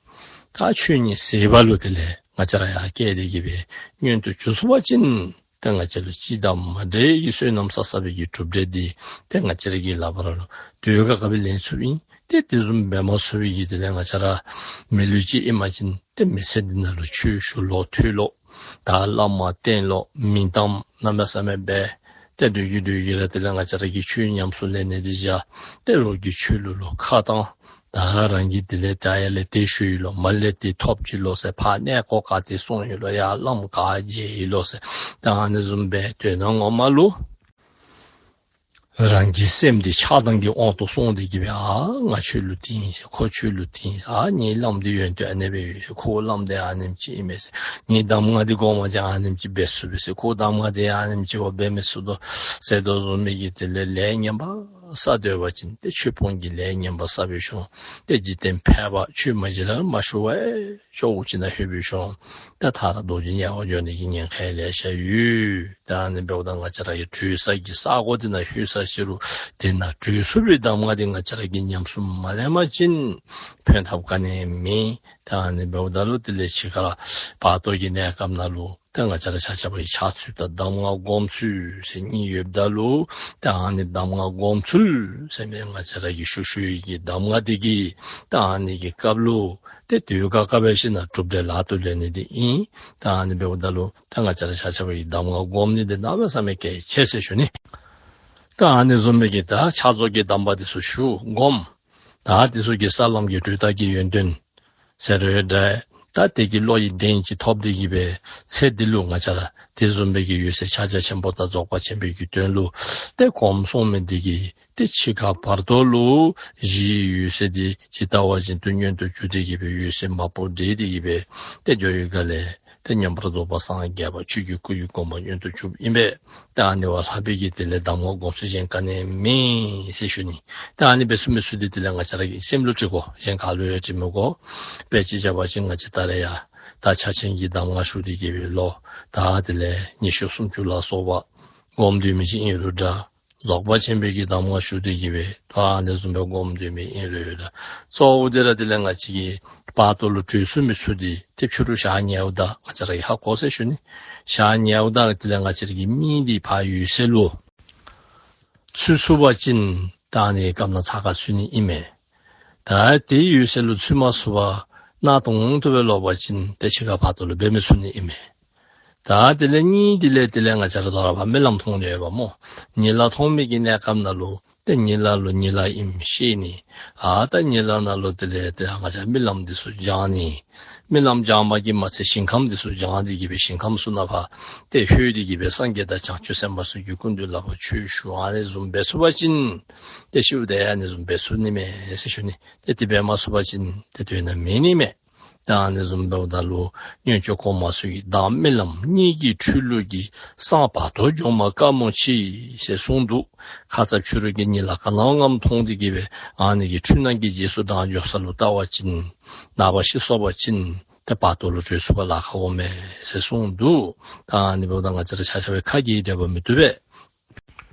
ད་ཆོས་ཉིད་ཟད་པ་ལུ་དེ་ལས་ང་བཅས་ར་ཡར་སྐྱེས་ཏེ་གི་སྦེ་མངོན་དུ་གྱུར་ཚུགས་པ་ཅིན་ཏེ་ང་བཅས་ལུ་སྤྱི་དང་མ་འདྲ་བའི་བསོད་ནམས་བསགས་བསགས་པའི་གི་གྲུབ་འབྲས་འདི་ཏེ་ང་བཅས་ར་གིས་ལག་པ་ར་ལུ་དུས་ག་ག་སྦེ་ལེན་ཚུགསཔ་ཨིན། ཏེ་དེ་བཟུམ་འབད་མ་ཚུགས་པའི་གི་དེ་ལས་ང་བཅས་ར་མི་ལུས་ཅིག་ཨིན་པ་ཅིན་ཏེ་མི་ཚེ་འདི་ནང་ལུ་ཆོས་ཞུ་ལོ་ཐོས་ལོ། ད་བླ་མ་བསྟེན་ལོ་མིང་གཏམ་གནམ་མེད་ས་མེད་འབད། ཏེ་སྡོད་ཀྱི་སྡོད་ཀྱི་ར་དེ་ལས་ང་བཅས་ར་གིས་ཆོས་ཉམས་སུ་ལེན་ནི་འདི་བཞག། ཏེ་རོགས་ཀྱི་ཆོས་ལུགས་ལུ་ཁ་བཏང་། ད་རང་གིས་དེ་ལས་ད་ཡར་ལས་དེ་ཞུ་ཡི་ལོ། མར་ལས་དེ་ཐོབ་ཅི་ལོ་ཟེར། ཕར་གནས་སྐོར་ག་ཏེ་སོང་ཡི་ལོ། ཡར་བླམ་ག་མཇལ་ཡི་ལོ་ཟེར། ད་ཨ་ནི་བཟུམ་སྦེ་དོན་ངོ་མ་ལུ་རང་གི་སེམས་འདི་ཆགས་སྡང་གི་དབང་དུ་སོང་སྟེ་གི་སྦེ་ཨ་ང་ཆོས་ལུགས་འདི་ཨིན་ཟེར། ཁོ་ཆོས་ལུགས་འདི་ཨིན་ཟེར། ཨ་ངེའི་བླམ་འདི་ཡོན་ཏན་ཨ་ནེ་སྦེ་ཡོད་ཟེར། ཁོ་བླམ་འདི་ཨ་ནེམ་ཅིག་ཨིན་མས་ཟེར། ངེའི་གདམས་ངག་འདི་གོ་མ་ཅིན་ཨ་ནེམ་ཅིག་འབད་ཚུགས་པས་ཟེར། ཁོ་གདམས་ངག་འདི་ཨ་ནེམ་ཅིག་འབད་མི་ཚུགས་དོ་ཟེར་དོ་བཟུམ་མའི་གི་དེ་ལས་ལས་ངན་པ་བསགས་སྡོད་པ་ཅིན་ཏེ་ཆོས་སྤོང་གི་ལས་ངན་པ་བསགས་པའི་ཤུལ་ཏེ་འཇིག་རྟེན་ཕལ་པ་ཆོས་མ་བྱིན་ལ་མ་ཞུ་བར་ཅོག་འུ་ཅིག་ནང་ལྷོད་པའི་ཤུལ་ཏེ་མཐའ་ར་རྡོ་རྗེ་དམྱལ་བར་འགྱོ་ནི་གི་ཉེན་ཁ་ལེ་ཤ་ཡོད། ད་ཨ་ནི་འབདཝ་ད་ང་བཅས་ར་གི་གྲོལ་ས་གི་ས་གོ་འདི་ནང་ལྷོད་ས་ཅི་རུང་དེ་ནང་གྲོལ་ཚུགས་པའི་གདམས་ངག་འདི་ང་བཅས་ར་གིས་ཉམས་སུ་མ་ལེན་པ་ཅིན་ཕན་ཐབས་ག་ནི་ཡང་མེད། ད་ཨ་ནི་འབདཝ་ད་ལུ་དེ་ལས་འཆི་ཁར་བར་དོ་གི་གནས་སྐབས་ནང་ལུ་ད་ང་བཅས་ར་ཆ་ཁྱབ་ཀྱི་ཕྱག་ཚུལ་དང་གདམས་ངག་སྒོམ་ཚུལ་ཟེར་གཉིས་ཡོདཔ་ད་ལུ་ད་ཨ་ནི་གདམས་ངག་སྒོམ་ཚུལ་ཟེར་མི་ང་བཅས་ར་གིས་ཞུ་ཞུ་བའི་གི་གདམས་ངག་འདི་གིས་ད་ཨ་ནི་གི་སྐབས་ལུ་ཏེ་དུས་ག་ག་འབད་ཞིན་ན་གྲུབ་འབྲས་ལག་ཏུ་ལེན་ནི་འདི་ཨིན། ད་ཨ་ནི་འབདཝ་ད་ལུ་ད་ང་བཅས་ར་ཆ་ཁྱབ་ཀྱིས་གདམས་ངག་སྒོམ་ནི་འདི་གནམ་མེད་ས་མེད་གལ་ཆེ་ཟེར་ཞུ་ནི། ད་ཨ་ནི་བཟུམ་མའི་གི་ད་ཕྱག་རྫོགས་ཀྱི་གདམས་པ་འདི་ཚུ་ཞུ་སྒོམ། ད་ ད་དེ་ཚུ་གི་ས་ལམ་གྱི་གྲོལ་སྟངས་ཀྱི་ཡོན་ཏན་ཟེར་རུང་འདྲ། ད་དེ་གི་བློ་ཡི་གདེང་ཅིག་ཐོབ་སྟེ་གི་སྦེ་ཚེ་འདི་ལུ་ང་བཅས་ར་དེ་བཟུམ་སྦེ་གི་འོད་གསལ་ཕྱག་རྒྱ་ཆེན་པོ་དང་རྫོགས་པ་ཆེན་པོའི་གི་དོན་ལུ་ཏེ་གོམས་སོང་མི་འདི་གིས་ཏེ་འཆི་ཁ་བར་དོ་ལུ་གཞིའི་འོད་གསལ་འདི་ཇི་ལྟ་བ་བཞིན་དུ་མངོན་དུ་གྱུར་ཏེ་གི་སྦེ་འོད་གསལ་མ་བུ་འདྲེས་ཏེ་གི་སྦེ་ཏེ་འགྱོ་བའི་སྒང་ལས་ཏེ་མངོན་པར་རྫོགས་པ་སངས་རྒྱས་པ་ཆོས་ཀྱི་སྐུ་ཡི་གོ་འཕང་མངོན་དུ་གྱུར་ཨིན་པས། ཏེ་ཨ་ནི་བ་ལྷག་པའི་གི་དེ་ལས་གདམས་ངག་སྒོམ་ཚུལ་གཞན་ག་ནི་མེད་ཟེར་ཞུ་ནི། ཏེ་ཨ་ནི་འབད་ཚུགས་མི་ཚུགས་འདི་དེ་ལས་ང་བཅས་ར་གི་སེམས་ལུ་དྲི་དགོ། གཞན་ག་ལུ་ཡང་དྲི་མི་དགོ། དཔེ་ཅིག་བཞག་པ་ཅིན་ང་བཅས་ད་རེས་ཡང་ད་ཕྱག་ཆེན་གྱི་གདམས་ངག་ཞུ་སྟེ་གི་སྦེ་ལོ་ད་དེ་ལས་ཉི་ཤུ་སུམ་ཅུ་ལ་སོགས་པ་སྒོམ་སྡོད་མི་ཅིག་ཨིན་རུང་འདྲ། རྫོགས་པ་ཆེན་པོའི་གི་གདམས་ངག་ཞུ་སྟེ་གི་སྦེ་ད་ཨ་ནི་བཟུམ་སྦེ་སྒོམ་སྡོད་མི་ཨིན་རུང་འདྲ། གཙོ་བོ་དེ་ར་དེ་ལས་ང་བཅས་ཀྱི་བར་དོ་ལུ་གྲོལ་ཚུགས་མི་ཚུགས་འདི་ཏེ་ཕྱི་རུ་ཞག་ཉལཝ་ད་ང་བཅས་ར་གིས་ཧ་གོ་ཟེར་ཞུ་ནི། ཞག་ཉལཝ་ད་དེ་ལས་ང་བཅས་ར་གི་མིག་འདི་ཕར་འོད་གསལ་ལུ་ཚུད་ཚུགས་པ་ཅིན་ད་ཨ་ནི་སྐབས་ནང་ཚ་ཁ་ཚུད་ནི་ཨིན་མས། ད་དེ་འོད་གསལ་ལུ་ཚུད་མ་ཚུགས་པར་གནག་དུང་དུ་སྦེ་ལོག་པ་ཅིན་ཏེ་འཆི་ཁ་བར་དོ་ལུ་འབད་མི་ཚུགས་ནི་ཨིན་མས། ད་དེ་ལས་གཉིས་དེ་ལས་དེ་ལས་ང་བཅས་ར་དོ་རུང་ཕར་རྨི་ལམ་མཐོང་ནི་ཡོདཔ་སྨོ། གཉིད་ལམ་མཐོང་མི་གི་གནས་སྐབས་ནང་ལུ་ཏེ་གཉིད་ལམ་ལུ་གཉིད་ལམ་ཨིནམ་ཤེས་ནི། ཨ་ད་གཉིད་ལམ་ནང་ལུ་དེ་ལས་ཏེ་ང་བཅས་རྨི་ལམ་འདི་ཚུ་སྦྱང་ནི། རྨི་ལམ་སྦྱང་བ་གིས་མ་ཚད་ཞིང་ཁམས་འདི་ཚུ་སྦྱང་སྟེ་གི་སྦེ་ཞིང་ཁམས་ཚུ་ནང་ཕར་ཏེ་ལྷོད་དེ་གི་སྦེ་སངས་རྒྱས་དང་བྱང་ཆུབ་སེམས་དཔའ་ཚུ་གི་སྐུ་མདུན་ལུ་ཕར་ཆོས་ཞུ་ཨ་ནི་བཟུམ་འབད་ཚུགས་པ་ཅིན་ཏེ་ཤིཝ་ད་ཨ་ནི་བཟུམ་འབད་ཚུགས་ནི་མས་ཟེར་ཞུ་ནི། ཏེ་དེ་འབད་མ་ཚུགས་པ་ཅིན་ཏེ་དོན་དག་མེད་ནི་མས། ད་ཨ་ནི་བཟུམ་འབདཝ་ད་ལུ་སྔོན་ཆད་གོང་མ་ཚུ་གིས་བདག་རྨི་ལམ་གཉིད་ཀྱི་འཁྲུལ་ལུགས་ཀྱིས། སངས་བར་དོ་སྦྱོང་མ་དཀའ་མོ་ཆེ་ཟེར་གསུངས་འདུག། ཁ་ཙ་ཕྱི་རུ་གི་གཉིད་ལམ་ག་ནམ་ངམ་མཐོང་སྟེ་གི་སྦེ་ཨ་ནི་གི་འཁྲུལ་སྣང་གི་རྗེས་སུ་འབྲང་འགྱོ་ས་ལུ་བལྟ་བ་ཅིན་ནངས་པ་ཤི་སོང་པ་ཅིན་ཏེ་བར་དོ་ལུ་གྲོལ་ཚུགས་པར་ལཱ་ཁག་འོང་མས་ཟེར་གསུངས་འདུག། ད་ཨ་ནི་འབདཝ་ད་ང་བཅས་ར་ཆ་ཁྱབ་ཁ་གིས་སྡོད་པ་མི་བཏུབ་པས།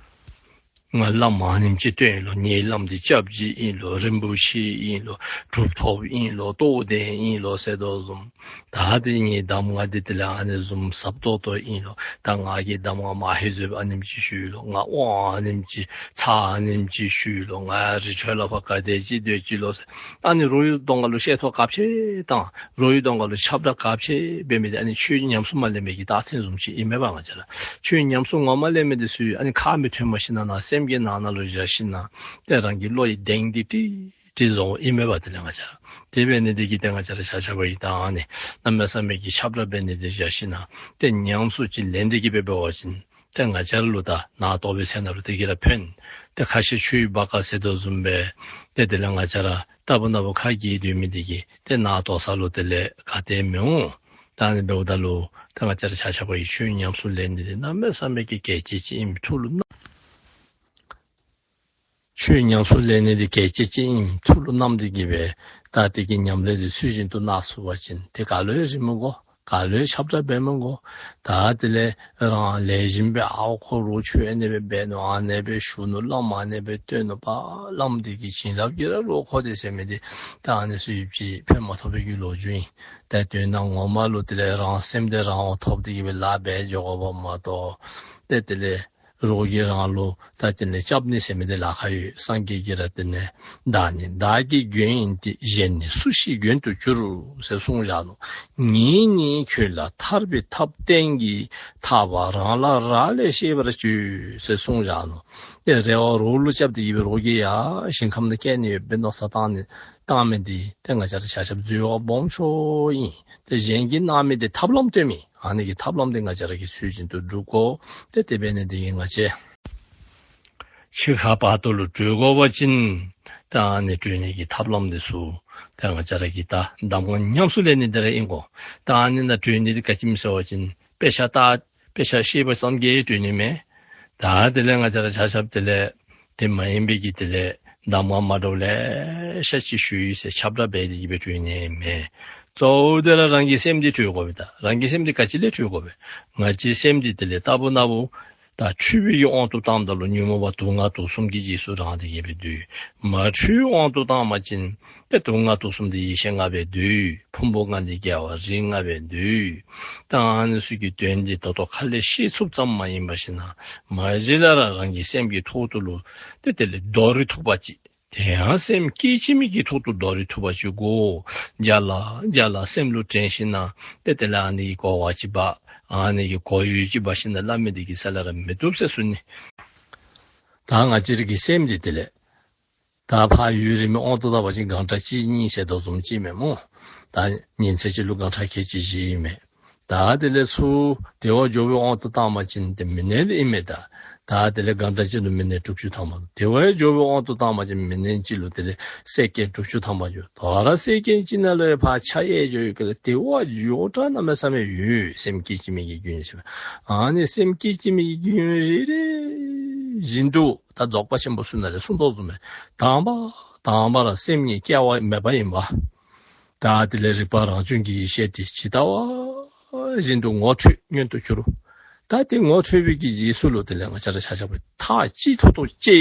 ང་བླམ་ཨ་ནེམ་ཅིག་བསྟེན་ལོ། ངེའི་བླམ་འདི་སྐྱབས་རྗེ་ཨིན་ལོ། རིན་པོ་ཆེ་ཨིན་ལོ། གྲུབ་ཐོབ་ཨིན་ལོ། རྟོགས་ལྡན་ཨིན་ལོ་ཟེར་དོ་བཟུམ། ད་དེ་ངེའི་གདམས་ངག་འདི་དེ་ལས་ཨ་ནི་བཟུམ་ཟབ་ཏོག་ཏོ་ཨིན་ལོ། ད་ང་གིས་གདམས་ངག་མ་ཧེ་ཟེར་ཨ་ནེམ་ཅིག་ཞུ་ལོ། ང་དབང་ཨ་ནེམ་ཅིག་ཚད་ཨ་ནེམ་ཅིག་ཞུ་ལོ། ང་རི་ཁྲོད་ལུ་ཕར་ག་དེ་ཅིག་སྡོད་ཅི་ལོ་ཟེར། ཨ་ནི་རོགས་ཡུལ་གདོང་ཁ་ལུ་བཤད་ཐོ་ག་ཅི་བཏང་། རོགས་ཡུལ་གདོང་ཁ་ལུ་ཁྱབ་བསྒྲགས་ག་ཅི་འབད་མི་འདི་ཨ་ནི་ཆོས་ཉམས་སུ་མ་ལེན་མི་གི་རྟགས་མཚན་བཟུམ་ཅིག་ཨིན་མས་པ། ང་བཅས་ར་ཆོས་ཉམས་སུ་ངོ་མ་ལེན་མི་འདི་ཚུ་ཨ་ནི་ཁ་མི་ཐོན་པར་ཞིན་ན་ནང་སེམས་ཀྱི་ནང་ན་ལུ་བཞག་ཞིན་ན་ཏེ་རང་གི་བློ་ཡི་གདེང་འདི་ཏིག་ཏིག་བཟོཝ་ཨིན་མས་པ། དེ་ལས་ང་བཅས་ར་དེ་འབད་ནི་འདི་གིས་ཏེ་ང་བཅས་ར་ཆ་ཁྱབ་ཡང་ད་ཨ་ནི་གནམ་མེད་ས་མེད་ཀྱི་ཁྱབ་བསྒྲགས་འབད་ནི་འདི་བཞག་ཞིན་ན་ཏེ་ཉམས་སུ་ཅིག་ལེན་ཏེ་གི་སྦེ་འབད་བ་ཅིན་ཏེ་ང་བཅས་ར་ལུ་ད་ནང་རྟོགས་པའི་ཚེ་ན་ལུ་དེ་གིས་ར་ཕན། ཏེ་ཁ་བཤད་ཆུ་ཡི་བ་ཀ་ཟེར་དོ་བཟུམ་སྦེ་ཏེ་དེ་ལས་ང་བཅས་ར་རྟག་བུ་ན་བུ་ཁ་གིས་སྡོད་མི་འདི་གིས་ཏེ་ནང་རྟོགས་ས་ལུ་དེ་ལས་ག་ཏེ་མི་འོང་། ད་ཨ་ནི་འབདཝ་ད་ལུ་ད་ང་བཅས་ར་ཆ་ཁྱབ་ཡང་ཆོས་ཉམས་སུ་ལེན་ནི་འདི་གནམ་མེད་ས་མེད་ཀྱི་གལ་ཆེ་ཅིག་ཨིནམ་ཐུགས་ལུ་ན། ཆོས་ཉམས་སུ་ལེན་ནི་འདི་གལ་ཆེ་ཅིག་ཨིནམ་ཐུགས་ལུ་བསྣམས་ཏེ་གི་སྦེ་ད་དེ་གི་ཉམས་ལེན་འདི་ཚུལ་བཞིན་དུ་གནང་ཚུགས་པ་ཅིན་ཏེ་ག་ལུ་ཡང་རིན་མི་དགོ། ག་ལུ་ཡང་ཁྱབ་བསྒྲགས་འབད་མི་དགོ། ད་དེ་ལས་རང་ལེགས་ཤོམ་སྦེ་ཨའོ་ཁོ་རོགས་ཆོས་ཨ་ནེ་སྦེ་འབད་ནུག། ཨ་ནེ་སྦེ་ཞུ་ནུག། བླམ་ཨ་ནེ་སྦེ་བསྟེན་ནུག་པ། བླམ་འདི་གི་བྱིན་རླབས་ཀྱིས་ར་རོགས་ཁོ་དེ་ཟེར་མི་འདི་ད་ཨ་ནི་ཚུ་ཡོདཔ་ཅིག་ཕན་མ་ཐོགས་པའི་གི་ལོ་རྒྱུས་ཨིན། ད་དོན་དག་ངོ་མ་ལུ་དེ་ལས་རང་སེམས་འདི་རང་དབང་ཐོབ་སྟེ་གི་སྦེ་ལཱ་འབད་འགྱོ་དགོཔ་མ་གཏོགས་ཏེ་དེ་ལས་རོགས་ཀྱིས་རང་ལུ་ད་དེ་ལས་སྐྱབས་ནི་ཟེར་མི་འདི་ལཱ་ཁག་ཡོད། སངས་རྒྱས་ཀྱིས་ར་དེ་ལས་བདག་ནི་བདག་གི་མགོན་ཡིན་ཏེ། གཞན་ནི་སུ་ཞིག་མགོན་དུ་གྱུར་ཟེར་གསུངས་བཞག་ནུག། ངེད་ནི་ཁྱོད་ལ་ཐར་པའི་ཐབས་བསྟན་གྱི། ཐར་པ་རང་ལ་རག་ལས་ཤེས་པར་བྱོས་ཟེར་གསུངས་བཞག་ནུག། ཏེ་རེ་བ་རོགས་ལུ་རྐྱབ་སྟེ་གི་སྦེ་རོགས་ཀྱིས་ཡར་ཞིང་ཁམས་ནང་བསྐྱལ་ནི་ཡོད་པའི་མནོ་བསམ་བཏང་ནི་བཏང་མི་འདི་ཏེ་ང་བཅས་ར་ཆ་ཁྱབ་འཛོལ་བ་སྦོམ་ཤོས་ཨིན། ཏེ་གཞན་གྱིས་གནང་མི་འདི་ཐབས་ལམ་སྟོན་མི། ཨ་ནི་གི་ཐབས་ལམ་འདི་ང་བཅས་ར་གིས་ཚུལ་བཞིན་དུ་སྒྲུབ་དགོ། ཏེ་དེ་འབད་ནི་འདི་གིས་ང་བཅས་འཆི་ཁ་བར་དོ་ལུ་གྲོལ་དགོ་པ་ཅིན་ད་ཨ་ནི་གྲོལ་ནི་གི་ཐབས་ལམ་འདི་ཚུ་ད་ང་བཅས་ར་གིས་ད་གདམས་ངག་ཉམས་སུ་ལེན་ནི་འདི་ར་ཨིན་གོ། ད་ཨ་ནི་ནང་གྲོལ་ནི་འདི་ག་ཅི་སྨོ་ཟེར་བ་ཅིན་དཔེ་ཆ་ལྟ་དཔེ་ཆ་ཤེས་པ་ཙམ་གྱིས་གྲོལ་ནི་མེན། ད་དེ་ལས་ང་བཅས་ར་ཆ་ཁྱབ་དེ་ལས་དེ་མ་ཡིན་པའི་གི་དེ་ལས་གདམས་ངག་མ་འདྲཝ་ལེ་ཤ་ཅིག་ཞུ་ཡི་ཟེར་ཁྱབ་བསྒྲགས་འབད་དེ་གི་སྦེ་གྲོལ་ནི་མེན། གཙོ་བོ་དེ་ར་རང་གི་སེམས་འདི་གྲོལ་དགོ་པས། ད་རང་གི་སེམས་འདི་ག་ཅི་ལས་གྲོལ་དགོ་པས། ང་བཅས་སེམས་འདི་དེ་ལས་རྟག་བུ་ན་བུ་ད་འཁྲུལ་པའི་གི་དབང་དུ་བཏངམ་ད་ལུ་ཉོན་མོངས་པ་དུག་ལྔ་དུག་གསུམ་གྱི་རྗེས་སུ་འབྲང་སྟེ་གི་སྦེ་སྡོད། མ་འཁྲུལ་དབང་དུ་བཏང་པ་ཅིན་ཏེ་དུག་ལྔ་དུག་གསུམ་འདི་ཡེ་ཤེས་ལྔ་སྦེ་སྡོད། ཕུང་པོ་ལྔ་འདི་རྒྱལ་བ་རིགས་ལྔ་སྦེ་སྡོད། ད་ཨ་ནི་ཚུ་གི་དོན་འདི་ད་ལྟོ་ཁ་ལས་ཤེས་ཚུགསཔ་ཙམ་མ་ཡིན་པར་ཞིན་ན་མ་གཞི་ལས་ར་རང་གི་སེམས་ཀྱི་ཐོག་ཏུ་ལུ་ཏེ་དེ་ལས་རྡོ་རིལ་ཐུག་པ་ཅིག། དེ་ཡང་སེམས་སྐད་ཅིག་མའི་གི་ཐོག་ཏུ་རྡོ་རིལ་ཐུག་པ་ཅིག་དགོ། རྒྱ་ལ་རྒྱ་ལ་སེམས་ལུ་དྲན་ཞིན་ན་ཏེ་དེ་ལས་ཨ་ནི་གི་གོ་བ་ཅིག་འབག། ཨ་ནི་གི་གོ་ཡུལ་ཅིག་འབག་ཞིན་ན་སླབ་མི་འདི་གི་རྩ་ལས་ར་མི་བཏུབ་ཟེར་ཞུ་ནི། ད་ང་བཅས་ར་གི་སེམས་འདི་དེ་ལས་ ད་ཕར་ཡུན་རིངམོའི་དབང་དུ་བཏང་བ་ཅིན་གང་ཁྲ་གཅིག་གཉིས་ཟེར་དོ་བཟུམ་ཅིག་མས་སྨོ། ད་ཉིན་མཚན་གཅིག་ལུ་གང་ཁྲ་ཁལ་གཅིག་བཞི་ཨིན་མས། ད་དེ་ལས་ཚུར་དལ་བ་འབྱོར་བའི་དབང་དུ་བཏང་བ་ཅིན་ཏེ་མི་ནད་ཨིན་མས་ད། ད་དེ་ལས་གང་ཁྲ་གཅིག་ལུ་མི་ནད་དྲུག་ཅུ་ཐམ་པ། དལ་བ་འབྱོར་བའི་དབང་དུ་བཏང་བ་ཅིན་མི་ནད་གཅིག་ལུ་དེ་ལས་སེ་ཀན་དྲུག་ཅུ་ཐམ་པ་འགྱོ། དོ་རུང་སེ་ཀན་གཅིག་ནང་ལུ་ཡང་ཕར་ཆ་གཡས་འགྱོ་ཡོད་ག་ལགས། དལ་བ་འབྱོར་དྲགས་གནམ་མེད་ས་མེད་ཡོད། སེམས་བསྐྱེད་ཅིག་མི་གི་རྒྱུན་ཟེར་མས། ཨ་ནི་སེམས་བསྐྱེད་ཅིག་མི་གི་རྒྱུན་རེ་རེ་བཞིན་དུ་ད་རྫོགས་པ་ཆེན་པོ་ཚུ་ནང་ལས་གསུངས་དོ་བཟུམ་སྦེ་དང་པ་དང་པ་ར་སེམས་ཉིད་སྐྱེ་བ་མེད་པ་ཨིན་པ། ད་དེ་ལས་རིག་པ་རང་བྱུང་གི་ཡེ་ཤེས་དེ་ཇི་ལྟ་བ་བཞིན་དུ་ངོ་འཕྲོད་མངོན་དུ་གྱུར། ད་དེ་ངོ་འཕྲོད་པའི་གི་རྗེས་སུ་ལུ་དེ་ལས་ང་བཅས་ར་ཆ་ཁྱབ་མཐའ་གཅིག་ཏོག་ཏོ་གཅོད་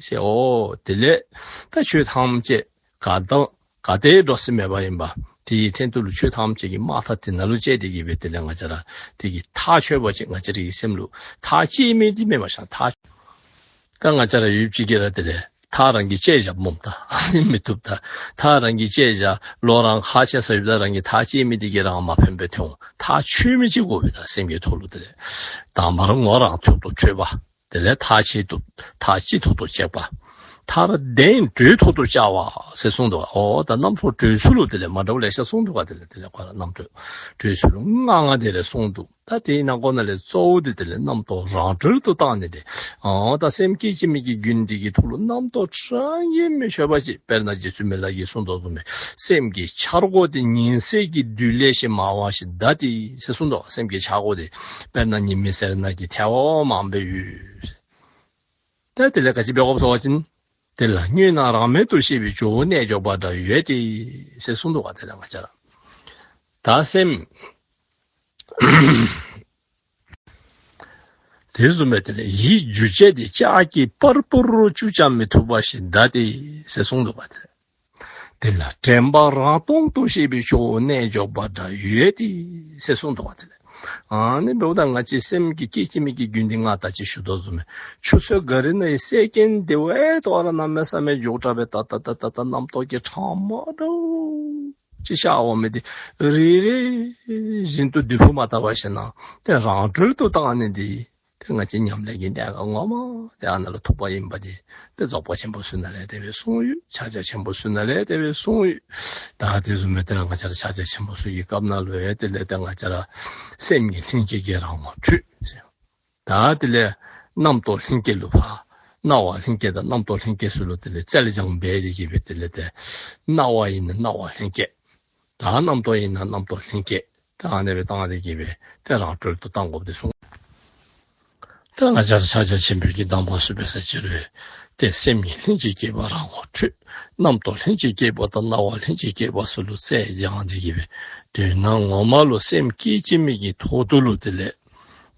ཟེར། འོ་དེ་ལས་ད་ཆོས་ཐམས་ཅད་ག་དང་ག་ཏེ་འགྲོ་ས་མེད་པ་ཨིན་པ། དེའི་སྟེང་དུ་ལུ་ཆོས་ཐམས་ཅད་ཀྱི་དམག་མཐའ་དེ་ནང་ལུ་བཅད་དེ་གི་སྦེ་དེ་ལས་ང་བཅས་ར་དེ་གི་མཐའ་ཆོད་པ་ཅིན་ང་བཅས་རའི་སེམས་ལུ་མཐའ་གཅོད་མི་དེ་མེན་པ་ཤ་མཐའ། ད་ང་བཅས་ར་ཡུདཔ་ཅིག་གི་ར་དེ་ལས་མཐའ་རང་གིས་གཅོད་བཞགཔ་སྨོ་ད། ཨ་ནི་མི་བཏུབ་ད། མཐའ་རང་གིས་གཅོད་བཞག་ལོ་རང་ཁག་ཆེ་ས་ཡོདཔ་ད་རང་གིས་མཐའ་གཅོད་མི་དེ་གིས་རང་མ་ཕན་པར་ཐོན་འོང་། མཐའ་ཆོད་མི་ཅིག་དགོ་པས་ད་སེམས་ཀྱི་ཐོག་ལུ་དེ་ལས། དང་པ་ར་ངོ་རང་ཐོག་ཏུ་འཕྲོད་པ། དེ་ལས་མཐའ་གཅིག་ཏུ་མཐའ་གཅིག་ཏོག་ཏོ་གཅོད་པ། མཐར་གདེང་གྲོལ་ཐོག་ཏུ་བཅའ་བ་ཟེར་གསུངས་འདུག་ག། འོ་ད་རྣམ་རྟོག་གྲོལ་ཚུལ་ལུ་དེ་ལས་མ་འདྲཝ་ལེ་ཤ་གསུངས་འདུག་ག། དེ་ལས་དེ་ལས་ཁོ་ར་རྣམ་རྟོག་གྲོལ་ཚུལ་ལུ་ལྔ་ལྔ་དེ་རེ་གསུངས་འདུག། ད་དེའི་ནང་ཁོངས་ནང་ལས་གཙོ་བོ་དེ་དེ་ལས་རྣམ་རྟོག་རང་གྲོལ་དུ་བཏང་ནི་དེ། འོ་ད་སེམས་བསྐྱེད་ཅིག་མི་གི་རྒྱུན་དེ་གི་ཐོག་ལུ་རྣམ་རྟོག་གྲངས་ཀྱིས་མི་ཆོད་པ་ཅིག། དཔེར་ན་རྗེ་བཙུན་མི་ལ་གིས་གསུངས་དོ་བཟུམ་སྦེ་སེམས་ཀྱི་འཆར་སྒོ་དེ་ཉི་ཟེར་གྱི་རྡུལ་ལས་ཤིག་མང་བ་ཞིག་གདའ་སྟེ་ཟེར་གསུངས་འདུག། སེམས་ཀྱི་འཆར་སྒོ་དེ་དཔེར་ན་ཉི་མའི་ཟེར་ན་གི་ཐལ་བ་མང་པོ་ཡོད། ད་དེ་ལས་ག་ཅི་འབད་དགོཔ་ཟེར་བ་ཅིན་དེ་ལ་དངོས་རྣམས་རང་མལ་དུ་ཤེས་པའི་ཇོ་བོ་རྣལ་འབྱོར་པ་འདྲ་ཡོད་དེ་ཟེར་གསུངས་འདུག་ག། དེ་ལས་ང་བཅས་ར་ད་སེམས་དེ་བཟུམ་སྦེ་དེ་ལས་ཡིད་འགྱུ་བྱེད་དེ་ལྕགས་ཀྱི་པར་བུར་བཅུག་ཀྱང་མི་ཐུབ་པ་ཞིག་གདའ་སྟེ་ཟེར་གསུངས་འདུག་པ། དེ་ལས་དྲན་པ་རང་སྟོང་དུ་ཤེས་པའི་ཇོ་བོ་རྣལ་འབྱོར་པ་འདྲ་ཡོད་དེ་ཟེར་གསུངས་འདུག་པ། དེ་ལས་ཨ་ནི་འབདཝ་ད་ང་བཅས་སེམས་ཀྱི་བསྐྱེད་ཅིག་མི་གི་རྒྱུན་དེ་ང་ད་ཅི་ཞུ་དོ་བཟུམ་སྦེ་ཆུ་ཚོད་འགའ་རེ་ནང་ཡང་སེ་ཀན་དེ་བས་དོ་རུང་གནམ་མེད་ས་མེད་མགྱོགས་དྲགས་སྦེ་ཏག་ཏག་ཏག་ཏག་ཏག་རྣམ་རྟོག་གི་གྲངས་མ་འདྲཝ་ཅིག་ཤར་འོང་མི་དེ་རེ་རེ་བཞིན་དུ་བདུད་ཕུང་མ་དག་པ་ཞིག་ནང་དེ་རང་གྲོལ་དུ་བཏང་ནི་དེ། དེ་ང་བཅས་ཉམས་ལེན་གྱི་གནད་འགག་ངོ་མ་དེ་ཨ་ནཱ་ལུ་ཐུག་པ་ཨིན་པ་དེ། དེ་རྫོགས་པ་ཆེན་པོ་ཚུ་ནང་ལས་དེ་སྦེ་གསུངས་ཡོད། ཕྱག་རྒྱ་ཆེན་པོ་ཚུ་ནང་ལས་དེ་སྦེ་གསུངས་ཡོད། ད་དེ་བཟུམ་སྦེ་དེ་ར་ང་བཅས་ར་ཕྱག་རྒྱ་ཆེན་པོ་ཚུ་གི་སྐབས་ནང་ལུ་ཡང་དེ་ལས་དེ་ང་བཅས་ར་སེམས་ཉིད་ལྷན་སྐྱེས་ཀྱི་རང་ངོ་འཕྲོད་ཟེར། ད་དེ་ལས་རྣམ་རྟོག་ལྷན་སྐྱེས་ལུ་ཕར་སྣང་བ་ལྷན་སྐྱེས་དང་རྣམ་རྟོག་ལྷན་སྐྱེས་ཚུ་ལུ་དེ་ལས་རྩལ་སྦྱང་འབད་དེ་གི་སྦེ་དེ་ལས་དེ་སྣང་བ་ཨིན་ན་སྣང་བ་ལྷན་སྐྱེས། ད་རྣམ་རྟོག་ཨིན་ན་རྣམ་རྟོག་ལྷན་སྐྱེས། ད་ཨ་ནི་སྦེ་བཏང་སྟེ་གི་སྦེ་ཏེ་རང་གྲོལ་དུ་བཏང་དགོཔ་དེ་གསུངས། ད་ང་བཅས་ར་ཕྱག་རྒྱ་ཆེན་པོའི་གི་གདམས་པ་ཚུ་འབད་ས་ཅི་རུང་ཏེ་སེམས་ཉིད་ལྷན་ཅིག་སྐྱེས་པ་རང་ངོ་འཕྲོད། རྣམ་རྟོག་ལྷན་ཅིག་སྐྱེས་པ་དང་སྣང་བ་ལྷན་ཅིག་སྐྱེས་པ་ཚུ་ལུ་རྩལ་སྦྱང་སྟེ་གི་སྦེ་དོན་ངོ་མ་ལུ་སེམས་བསྐྱེད་ཅིག་མི་གི་ཐོག་ཏུ་ལུ་དེ་ལས་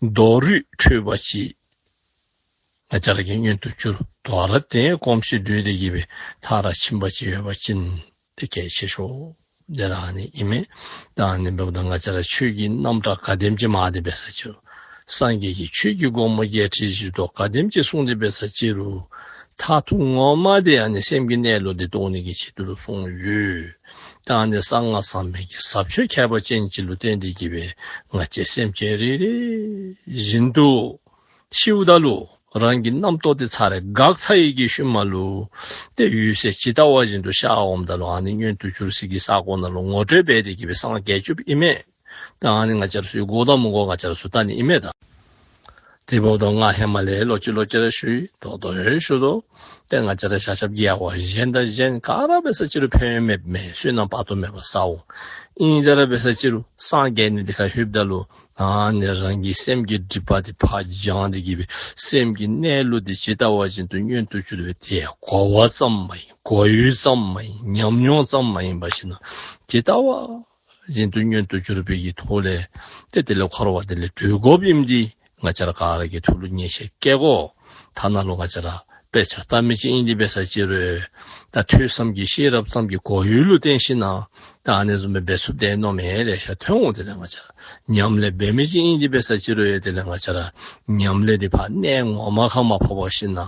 རྡོ་རུས་འཕྲོད་པ་ཅིག་ང་བཅས་ར་གིས་མངོན་དུ་གྱུར། དོ་རུང་དེ་གོམས་གཤིས་སྒྲུབ་སྟེ་གི་སྦེ་མཐར་ཕྱིན་པ་ཅིག་ཡོད་པ་ཅིན་དེ་གལ་ཆེ་ཤོས་དེ་ར་ཨ་ནི་ཨིན་མས། ད་ཨ་ནི་འབདཝ་ད་ང་བཅས་ར་ཆོས་ཀྱི་རྣམ་གྲངས་ག་དེམ་ཅིག་མང་སྟེ་འབད་ས་ཅི་རུང་སངས་རྒྱས་ཀྱིས་ཆོས་ཀྱི་སྒོ་མོ་བརྒྱད་ཁྲི་བཞི་སྟོང་ག་དེམ་ཅིག་གསུངས་ཏེ་འབད་ས་ཅི་རུང་མཐར་ཐུག་ངོ་མ་དེ་ཨ་ནི་སེམས་ཀྱི་གནས་ལུགས་དེ་རྟོགས་ནི་གི་ཆེད་དུ་ལུ་གསུངས་ཡོད། ད་ཨ་ནི་གསང་སྔགས་ཟབ་མོ་གི་ཟབ་ཆོས་ཁྱད་པར་ཅན་ཅིག་ལུ་བརྟེན་ཏེ་གི་སྦེ་ང་བཅས་སེམས་ཅན་རེ་རེ་བཞིན་དུ་ཤིཝ་ད་ལུ་རང་གི་རྣམ་རྟོག་དེ་ཚར་རེ་འགག་ཚར་བའི་གི་ཤུལ་མ་ལུ་ཏེ་འོད་གསལ་ཇི་ལྟ་བ་བཞིན་དུ་ཤར་འོངམ་ད་ལུ་ཨ་ནི་མངོན་དུ་གྱུར་སའི་གི་ས་གོ་ནང་ལུ་ངོ་སྤྲོད་འབད་དེ་གི་སྦེ་སངས་རྒྱས་བཅུགཔ་ཨིན་མས། ད་ཨ་ནི་ང་བཅས་ར་ཚུ་དགོ་དང་མི་དགོ་ང་བཅས་ར་ཚུ་བལྟ་ནི་ཨིན་མས་ད། དེ་འབདཝ་ད་ང་ཧེ་མ་ལས་ལོག་ཅི་ལོག་ཅི་ར་ཞུ་ཡི། ད་ལྟོ་ཡང་ཞུ་དོ། ཏེ་ང་བཅས་ར་ཆ་ཁྱབ་དགེ་བ་གཞན་དང་གཞན་ག་ར་འབད་ས་ཅི་རུང་ཕན་ཡོན་མེད་མེད་བསོད་ནམས་དཔག་ཏུ་མེད་པ་བསག་འོང་། ཨིན་དེ་ར་འབད་ས་ཅི་རུང་སངས་རྒྱས་ནི་དེ་ཁར་ལྷོདཔ་ད་ལུ་ཨ་ནི་རང་གི་སེམས་ཀྱི་སྒྲིབ་པ་དེ་ཕར་སྦྱངས་ཏེ་གི་སྦེ་སེམས་ཀྱི་གནས་ལུགས་དེ་ཇི་ལྟ་བ་བཞིན་དུ་མངོན་དུ་གྱུར་པའི་དེ་གོ་བ་ཙམ་མ་ཡིན། གོ་ཡུལ་ཙམ་མ་ཡིན། ཉམས་མྱོང་ཙམ་མ་ཡིན་པར་ཞིན་ན་ཇི་ལྟ་བ་བཞིན་དུ་མངོན་དུ་གྱུར་པའི་གི་ཐོག་ལས་ཏེ་དེ་ལས་འཁོར་བ་དེ་ལས་གྲོལ་དགོཔ་ཨིནམ་དེ་ང་བཅས་ར་ག་ར་གི་ཐུགས་ལུ་ངེས་ཤེས་བསྐྱེད་དགོ། ཐ་ན་ལུ་ང་བཅས་ར་དཔེ་ཆ་ལྟ་མི་ཅིག་ཨིན་ཏེ་འབད་ས་ཅི་རུང་ད་ཐོས་བསམ་གྱི་ཤེས་རབ་ཙམ་གྱི་གོ་ཡུལ་ལུ་བརྟེན་ཞིན་ན་ད་ཨ་ནི་བཟུམ་སྦེ་འབད་ཚུགསཔ་དེ་མནོ་མི་ལེ་ཤ་ཐོན་འོང་། དེ་ལས་ང་བཅས་ར་ཉམས་ལེན་འབད་མི་ཅིག་ཨིན་ཏེ་འབད་ས་ཅི་རུང་དེ་ལས་ང་བཅས་ར་ཉམས་ལེན་དེ་ཕར་གནད་ངོ་མ་ཁར་མ་ཕོག་པར་ཞིན་ན་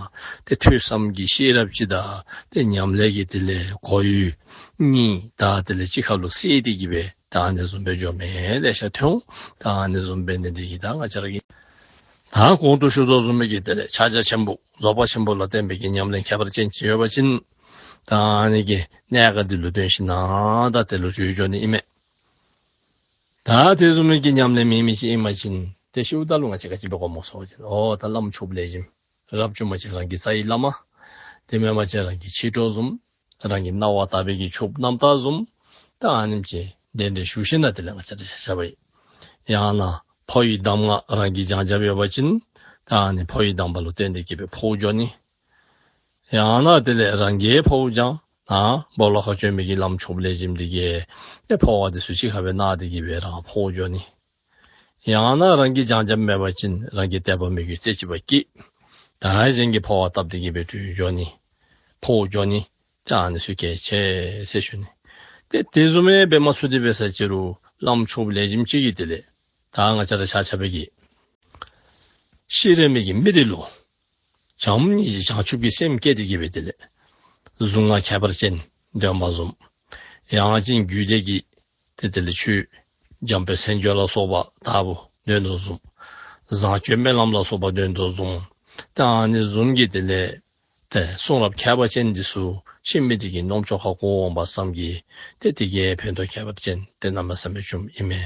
ཏེ་ཐོས་བསམ་གྱི་ཤེས་རབ་ཅིག་དང་ཏེ་ཉམས་ལེན་གྱི་དེ་ལས་གོ་ཡུལ་གཉིས་ད་དེ་ལས་གཅིག་ཁར་ལུ་བསྲེས་ཏེ་གི་སྦེ་ད་ཨ་ནི་བཟུམ་སྦེ་འགྱོ་མི་ལེ་ཤ་ཐོན་འོང་། ད་ཨ་ནི་བཟུམ་འབད་ནི་དེ་གིས་ད་ང་བཅས་ར་གིས་ད་གོང་དུ་ཞུ་དོ་བཟུམ་སྦེ་གི་དེ་ལས་ཕྱག་རྒྱ་ཆེན་པོ་རྫོགས་པ་ཆེན་པོ་ལ་བརྟེན་པའི་གི་ཉམས་ལེན་ཁྱད་པར་ཅན་ཅིག་ཡོད་པ་ཅིན་ ད་ཨ་ནི་གི་གནད་འགག་འདི་ལུ་བརྟེན་ཞིན་ན་ད་དེ་ལུ་འགྱོ་འགྱོ་ནི་ཨིན་མས། ད་དེ་བཟུམ་མའི་གི་ཉམས་ལེན་མེད་མི་ཅིག་ཨིན་པ་ཅིན་ཏེ་ཤིཝ་ད་ལུ་ང་བཅས་ག་ཅི་འབད་དགོཔ་སྨོ་ཟེར་བ་ཅིན་འོ་ད་བླམ་ཆོསཔ་ལེགས་ཤོམ་རབ་བྱུང་པ་ཅིན་རང་གི་རྩ་བའི་བླ་མ། དེ་མེན་པ་ཅིན་རང་གི་མཆེད་གྲོགས་བཟུམ། རང་གི་སྣང་བ་དག་པའི་གི་ཆོསཔ་རྣམ་དག་བཟུམ། ད་ཨ་ནེམ་ཅིག་གདན་འདྲེན་ཞུ་ཞིན་ན་དེ་ལས་ང་བཅས་ར་ཆ་ཁྱབ་ཡང་ན་འཕོ་བའི་གདམས་ངག་རང་གིས་སྦྱང་རྐྱབ་ཡོད་པ་ཅིན་ད་ཨ་ནི་འཕོ་བའི་གདམས་པ་ལུ་བརྟེན་ཏེ་གི་སྦེ་འཕོ་འགྱོ་ནི། ཡང་ན་དེ་ལས་རང་གིས་འཕོཝ་སྦྱང་ན་སྦོ་ལོགས་ཁར་བྱོན་མི་གི་བླམ་ཆོསཔ་ལེགས་ཤོམ་འདི་གིས་ཏེ་འཕོ་བ་འདི་ཚུ་གཅིག་ཁར་སྦེ་གནང་སྟེ་གི་སྦེ་རང་འཕོ་འགྱོ་ནི། ཡང་ན་རང་གིས་སྦྱང་རྐྱབ་མེད་པ་ཅིན་རང་གི་དད་པ་མོས་གུས་རྩེ་གཅིག་པ་བསྐྱེད། ད་གཞན་གྱིས་འཕོ་བ་བཏབ་སྟེ་གི་སྦེ་འགྱོ་ནི། འཕོ་འགྱོ་ནི། ད་ཨ་ནི་ཚུ་གལ་ཆེ་ཟེར་ཞུ་ནི། ཏེ་དེ་བཟུམ་སྦེ་མ་ཚུགས་ཏེ་འབད་ས་ཅི་རུང་བླམ་ཆོསཔ་ལེགས་ཤོམ་ཅིག་གིས་དེ་ལས་ད་ང་བཅས་ར་ཆ་ཁྱབ་ཀྱིས་ཤི་རན་མི་གི་མི་དེ་ལུ་བྱམས་སྙིང་རྗེ་བྱང་ཆུབ་ཀྱི་སེམས་བསྐྱེད་དེ་གི་སྦེ་དེ་ལས་གཟུངས་སྔགས་ཁྱད་པར་ཅན་འདོན་པ་བཟུམ། ཡང་ཅིན་རྒྱུད་སྡེ་གི་ཏེ་དེ་ལས་ཆོས་འཇམ་དཔལ་མཚན་བརྗོད་ལ་སོགས་པ་ལྟ་བུ་འདོན་དོ་བཟུམ། བཟང་སྤྱོད་སྨོན་ལམ་ལ་སོགས་པ་འདོན་དོ་བཟུམ། ད་ཨ་ནི་བཟུམ་གྱི་དེ་ལས་ཏེ་གསུང་རབ་ཁྱད་པར་ཅན་འདི་ཚུ་ཤི་མི་དེ་གི་རྣམ་ཅོག་ཁར་གོ་འོང་བ་ཙམ་གྱིས་ཏེ་དེ་གིས་ཕན་ཐོགས་ཁྱད་པར་ཅན་ཏེ་གནམ་མེད་ས་མེད་བྱུངམ་ཨིན་མས།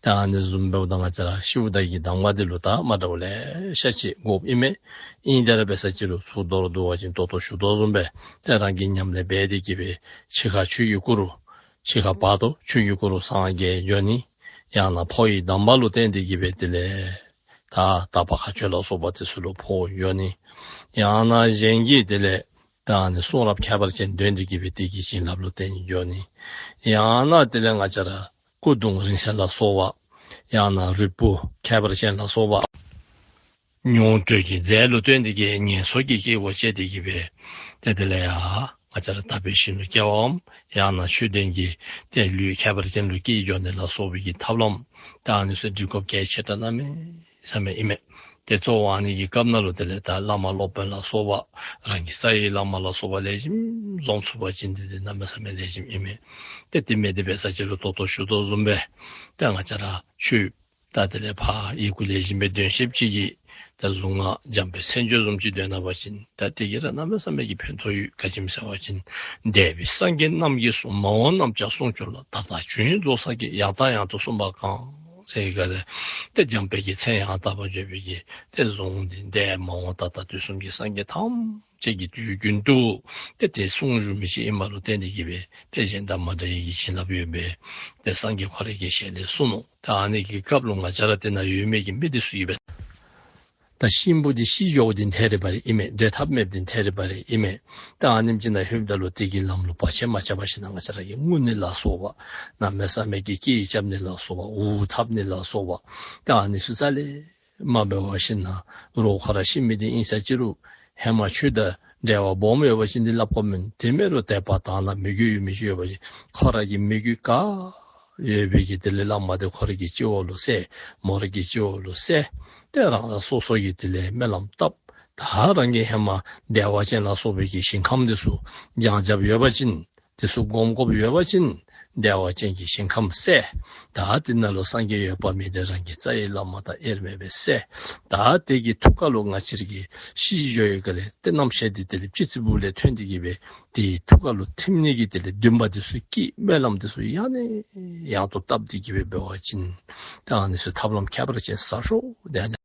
ད་ཨ་ནི་བཟུམ་འབདཝ་ད་ང་བཅས་ར་ཤིཝ་ད་གི་གདམས་ངག་འདི་ལུ་ད་མ་འདྲཝ་ལེ་ཤ་ཅིག་དགོཔ་ཨིན་མས། ཨིན་དེ་ར་འབད་ས་ཅི་རུང་ཚུར་མདོར་བསྡུ་བ་ཅིན་ད་ལྟོ་ཞུ་དོ་བཟུམ་སྦེ་ཏེ་རང་གིས་ཉམས་ལེན་འབད་དེ་གི་སྦེ་འཆི་ཁར་ཆོས་ཀྱི་སྐུ་རུ་འཆི་ཁ་བར་དོ་ཆོས་ཀྱི་སྐུ་རུ་སངས་རྒྱས་འགྱོ་ནི། ཡང་ན་འཕོ་བའི་གདམས་པ་ལུ་བརྟེན་ཏེ་གི་སྦེ་དེ་ལས་ད་དག་པ་མཁའ་སྤྱོད་ལ་སོགས་པ་དེ་ཚུ་ལུ་འཕོ་འགྱོ་ནི། ཡང་ན་གཞན་གྱིས་དེ་ལས་ད་ཨ་ནི་གསུང་རབ་ཁྱད་པར་ཅན་འདོན་ཏེ་གི་སྦེ་དེ་གི་བྱིན་རླབས་ལུ་བརྟེན་འགྱོ་ནི། ཡང་ན་དེ་ལས་ང་བཅས་ར་སྐུ་གདུང་རིང་བསྲེལ་ལ་སོགས་པ། ཡང་ན་རིལ་བུ་ཁྱད་པར་ཅན་ལ་སོགས་པ། མྱོང་གྲོལ་གྱི་རྫས་ལུ་བརྟེན་ཏེ་གི་ངན་སོང་གི་སྐྱེ་བ་སྤྱད་དེ་གི་སྦེ་ཏེ་དེ་ལས་ཡང་ང་བཅས་ར་དག་པའི་ཞིང་ལུ་སྐྱེ་བའམ་ཡང་ན་ཆོས་ལྡན་གྱི་ཏེ་ལུས་ཁྱད་པར་ཅན་ལུ་སྐྱེ་འགྱོ་ནི་ལ་སོགས་པའི་གི་ཐབས་ལམ་ད་ཨ་ནི་ཚུ་སྒྲིག་དགོཔ་གལ་ཆེ་དྲགས་གནམ་མེད་ས་མེད་ཨིན་མས། ཏེ་གཙོ་བོ་ཨ་ནི་གི་སྐབས་ནང་ལུ་དེ་ལས་ད་བླ་མ་སློབ་དཔོན་ལ་སོགས་པ་རང་གི་རྩ་བའི་བླ་མ་ལ་སོགས་པ་ལེགས་ཤོམ་འཛོམས་ཚུགས་པ་ཅིན་དེ་དེ་གནམ་མེད་ས་མེད་ལེགས་ཤོམ་ཨིན་མས། ཏེ་དེ་མེད་དེ་འབད་ས་ཅི་རུང་ད་ལྟོ་ཞུ་དོ་བཟུམ་སྦེ་ཏེ་ང་བཅས་ར་ཆོས་ད་དེ་ལས་ཕར་ཡི་གུ་ལེགས་ཤོམ་སྦེ་འདོན་ཤེསཔ་ཅིག་གིས་ད་གཟུངས་སྔགས་འཇམ་དཔལ་མཚན་བརྗོད་བཟུམ་ཅིག་འདོན་ན་བ་ཅིན་ད་དེ་གིས་ར་གནམ་མེད་ས་མེད་ཀྱི་ཕན་ཐོགས་ཡོད། ག་ཅི་སྨོ་ཟེར་བ་ཅིན་འདས་པའི་སངས་རྒྱས་རྣམས་ཀྱིས་གསུངས། མ་འོངས་རྣམས་ཀྱང་གསུང་འགྱུར་ལ། ད་ལྟར་བྱུང་ཡང་རྫོགས་སངས་རྒྱས། ཡང་དང་ཡང་དུ་གསུངས་པ་གང་། ཟེར་ག་ལས་ཏེ་འཇམ་དཔལ་གྱི་མཚན་ཡང་དག་པར་བརྗོད་པའི་གི་ཏེ་གཟུངས་འདི་འདས་མ་འོངས་ད་ལྟ་དུས་གསུམ་གྱི་སངས་རྒྱས་ཐམས་ཅད་ཀྱིས་དུས་རྒྱུན་དུ་ཏེ་དེ་གསུང་བཞུགས་མི་ཅིག་ཨིནམ་ལུ་བརྟེན་ཏེ་གི་སྦེ་ཏེ་གཞན་དང་མ་འདྲ་བའི་གི་བྱིན་རླབས་ཡོད་པའི་ཏེ་སངས་རྒྱས་ཁོ་རའི་གི་ཞལ་ལས་གསུངས་ནུག། ད་ཨ་ནི་གི་སྐབས་ལུ་ང་བཅས་ར་དེ་ནང་ཡོད་མི་གི་མི་དེ་ཚུ་གིས་སྦེ་ད་གཤིན་པོ་འདི་ཤི་འགྱོཝ་འདི་ཐད་རི་བ་རི་ཨིན་མས། སྡོད་ཐབས་མེདཔ་འདི་ཐད་རི་བ་རི་ཨིན་མས། ད་ཨ་ནེམ་ཅིག་ནང་ལྷོདཔ་ད་ལུ་དེ་གི་ལམ་ལུ་བར་ཆད་མ་རྐྱབ་པར་ཞིན་ན་ང་བཅས་ར་གིས་ངུ་ནི་ལ་སོགས་པ་གནམ་མེད་ས་མེད་ཀྱི་སྐད་རྐྱབ་ནི་ལ་སོགས་པ་འུ་འཐབ་ནི་ལ་སོགས་པ་ད་ཨ་ནི་ཚུ་རྩ་ལས་མ་འབད་བར་ཞིན་ན་རོགས་ཁོ་ར་ཤི་མི་འདི་ཨིན་ས་ཅི་རུང་ཧེ་མ་ཆོས་དང་འབྲེལ་བ་སྦོམ་ཡོད་པ་ཅིན་འདི་སླབ་དགོཔ་མེན། དེ་མེན་རུང་དད་པ་དག་ན་མོས་གུས་ཡོད་མི་ཅིག་ཡོད་པ་ཅིན་ཁོ་ར་གི་མོས་གུས་ག་ཡོད་པའི་གི་དེ་ལས་བླ་མ་དེ་ཁོ་ར་གི་སྤྱི་བོ་ལུ་གསལ། མོ་ར་གི་སྤྱི་བོ་ལུ་གསལ། ཏེ་རང་རང་སོ་སོ་གིས་དེ་ལས་སྨོན་ལམ་བཏབ། ད་རང་གིས་ཧེ་མ་བདེ་བ་ཅན་ལ་སོགས་པའི་གི་ཞིང་ཁམས་འདི་ཚུ་སྦྱང་རྐྱབ་ཡོད་པ་ཅིན་དེ་ཚུ་སྒོམ་སྒོམ་ཡོད་པ་ཅིན་བདེ་བ་ཅན་གྱི་ཞིང་ཁམས་གསལ། ད་དེ་ནང་ལུ་སངས་རྒྱས་ཡོད་པ་མེད་དེ་རང་གི་རྩ་བའི་བླ་མ་དང་དབྱེར་མེད་པའི་གསལ། ད་དེ་གི་ཐུགས་ཀ་ལུ་ང་བཅས་ར་གི་ཤི་འགྱོ་བའི་སྒང་ལས་ཏེ་རྣམ་ཤེས་འདི་དེ་ལས་སྤྱི་གཙུག་ལས་ཐོན་ཏེ་གི་སྦེ་དེའི་ཐུགས་ཀ་ལུ་ཐིམ་ནི་གི་དེ་ལས་འདུན་པ་འདི་ཚུ་བསྐྱེད། སྨོན་ལམ་འདི་ཚུ་ཡང་ནས་ཡང་དུ་བཏབ་སྟེ་གི་སྦེ་འབད་བ་ཅིན་ད་ཨ་ནི་ཚུ་ཐབས་ལམ་ཁྱད་པར་ཅན་ཟ་ཤོག། དེ་ནི་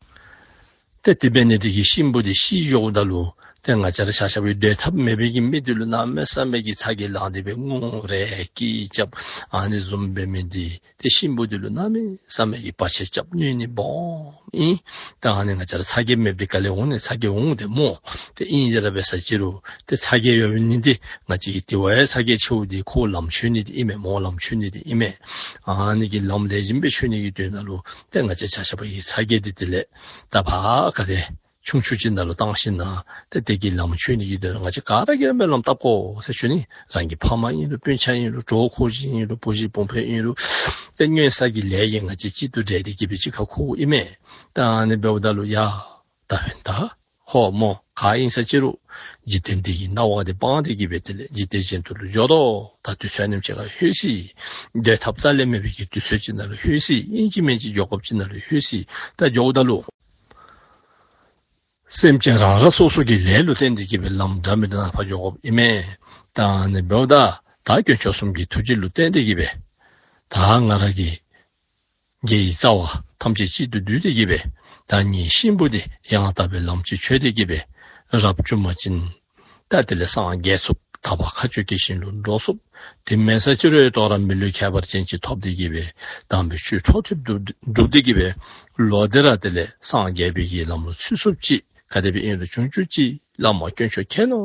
ཏེ་དེ་འབད་ནི་དེ་གིས་གཤིན་པོ་འདི་ཤི་འགྱོཝ་ད་ལུ་ཏེ་ང་བཅས་ར་ཆ་ཁྱབ་ཀྱི་སྡོད་ཐབས་མེད་པའི་གི་མི་འདི་ལུ་གནམ་མེད་ས་མེད་ཀྱི་ཚ་གྱང་ལངས་ཏེ་སྦེ་ངུ་རེ་སྐད་རྐྱབ། ཨ་ནི་བཟུམ་འབད་མི་འདི་ཏེ་གཤིན་པོ་འདི་ལུ་གནམ་མེད་ས་མེད་ཀྱི་བར་ཆད་རྐྱབ་གནོད་ནི་སྦོམ་ཨིན། ད་ཨ་ནི་ང་བཅས་ར་ཚ་གྱང་མེདཔ་འདི་ག་ལས་འོང་ནི། ཚ་གྱང་འོང་སྟེ་སྨོ། ཏེ་ཨིན་དེ་ར་འབད་ས་ཅི་རུང་ཏེ་ཚ་གྱང་ཡོད་ནི་འདི་ང་བཅས་ཀྱི་དེ་བ་ཡང་ཚ་གྱང་ཆེཝ་འདི་ཁོ་ལམ་ཆོད་ནི་འདི་ཨིན་མས། མོ་ལམ་ཆོད་ནི་འདི་ཨིན་མས། ཨ་ནི་གི་ལམ་ལེགས་ཤོམ་སྦེ་ཆོད་ནི་གི་དོན་ལུ་ཏེ་ང་བཅས་ཆ་ཁྱབ་ཀྱི་ཚ་གྱང་འདི་དེ་ལས་ད་ཕར་ག་ཏེ་ཆུང་ཆུང་ཅིག་ནང་ལུ་བཏང་ཞིན་ན་ཏེ་དེ་གི་ལམ་ཆོད་ནི་གི་དོན་ལུ་ང་བཅས་ག་ར་གིས་སྨོན་ལམ་བཏབ་དགོ་ཟེར་ཞུ་ནི། རང་གི་ཕ་མ་ཨིན་རུང་སྤུན་ཆ་ཨིན་རུང་གྲོགས་ཁོག་ཅིག་ཨིན་རུང་བུ་གཞི་བུམོ་ཨིན་རུང་ཏེ་སྔོན་བསགས་ཀྱི་ལས་ཀྱིས་ང་བཅས་གཅིག་ཏུ་འབྲེལ་ཏེ་གི་སྦེ་གཅིག་ཁར་འཁོརཝ་ཨིན་མས། ད་ཨ་ནི་འབདཝ་ད་ལུ་ཡ་ད་འབདན་ད་ཁོ་མོ་ག་ཨིན་ས་ཅི་རུང་འཇིག་རྟེན་འདི་གི་སྣང་བ་འདི་སྤངས་ཏེ་གི་སྦེ་དེ་ལས་འཇིག་རྟེན་གཞན་དུ་ལུ་འགྱོ་དོ། ད་དུས་ཚོད་ཨ་ནེམ་ཅིག་ཁར་ལྷོད་ཅི། སྡོད་ཐབས་རྩ་ལས་མེད་པའི་གི་དུས་ཚོད་ཅིག་ནང་ལུ་ལྷོད་ཅི། ཨིན་ཅི་མིན་ཅི་འགྱོ་དགོཔ་ཅིག་ནང་ལུ་ལྷོད་ཅི། ད་འགྱོཝ་ད་ལུ་ སེམས་ཅན་རང་རང་སོ་སོ་གི་ལས་ལུ་བརྟེན་ཏེ་གི་སྦེ་ལམ་འདྲ་མི་འདྲ་ནང་ཕར་འགྱོ་དགོཔ་ཨིན་མས། ད་ཨ་ནི་འབདཝ་ད་ད་དཀོན་མཆོག་གསུམ་གྱི་ཐུགས་རྗེ་ལུ་བརྟེན་ཏེ་གི་སྦེ་ད་ང་ར་གི་དགེ་བའི་རྩ་བ་ཐམས་ཅད་གཅིག་ཏུ་བསྡུས་ཏེ་གི་སྦེ་ད་ངེའི་གཤིན་པོ་འདི་ཡང་དག་པའི་ལམ་གྱི་ཆོས་འདི་གི་སྦེ་རབ་བྱུང་པ་ཅིན་ད་དེ་ལས་སངས་རྒྱས་ཚུགསཔ། དག་པ་མཁའ་སྤྱོད་ཀྱི་ཞིང་ལུ་འགྲོ་ཚུགསཔ། དེ་མེན་ས་ཅི་རུང་ཡང་དོ་རུང་མི་ལུས་ཁྱད་པར་ཅན་ཅིག་ཐོབ་སྟེ་གི་སྦེ་དམ་པའི་ཆོས་འཕྲོ་མཐུད་དུ་སྒྲུབ་སྟེ་གི་སྦེ་ལོག་སྟེ་ར་དེ་ལས་སངས་རྒྱས་པའི་གི་ལམ་ལུ་ཚུད་ཚུགསཔ་ཅིག། ག་དེ་སྦེ་ཨིན་རུང་བྱུང་བཅུག་ཅིག། བླ་མ་དཀོན་མཆོག་མཁྱེན་ནོ་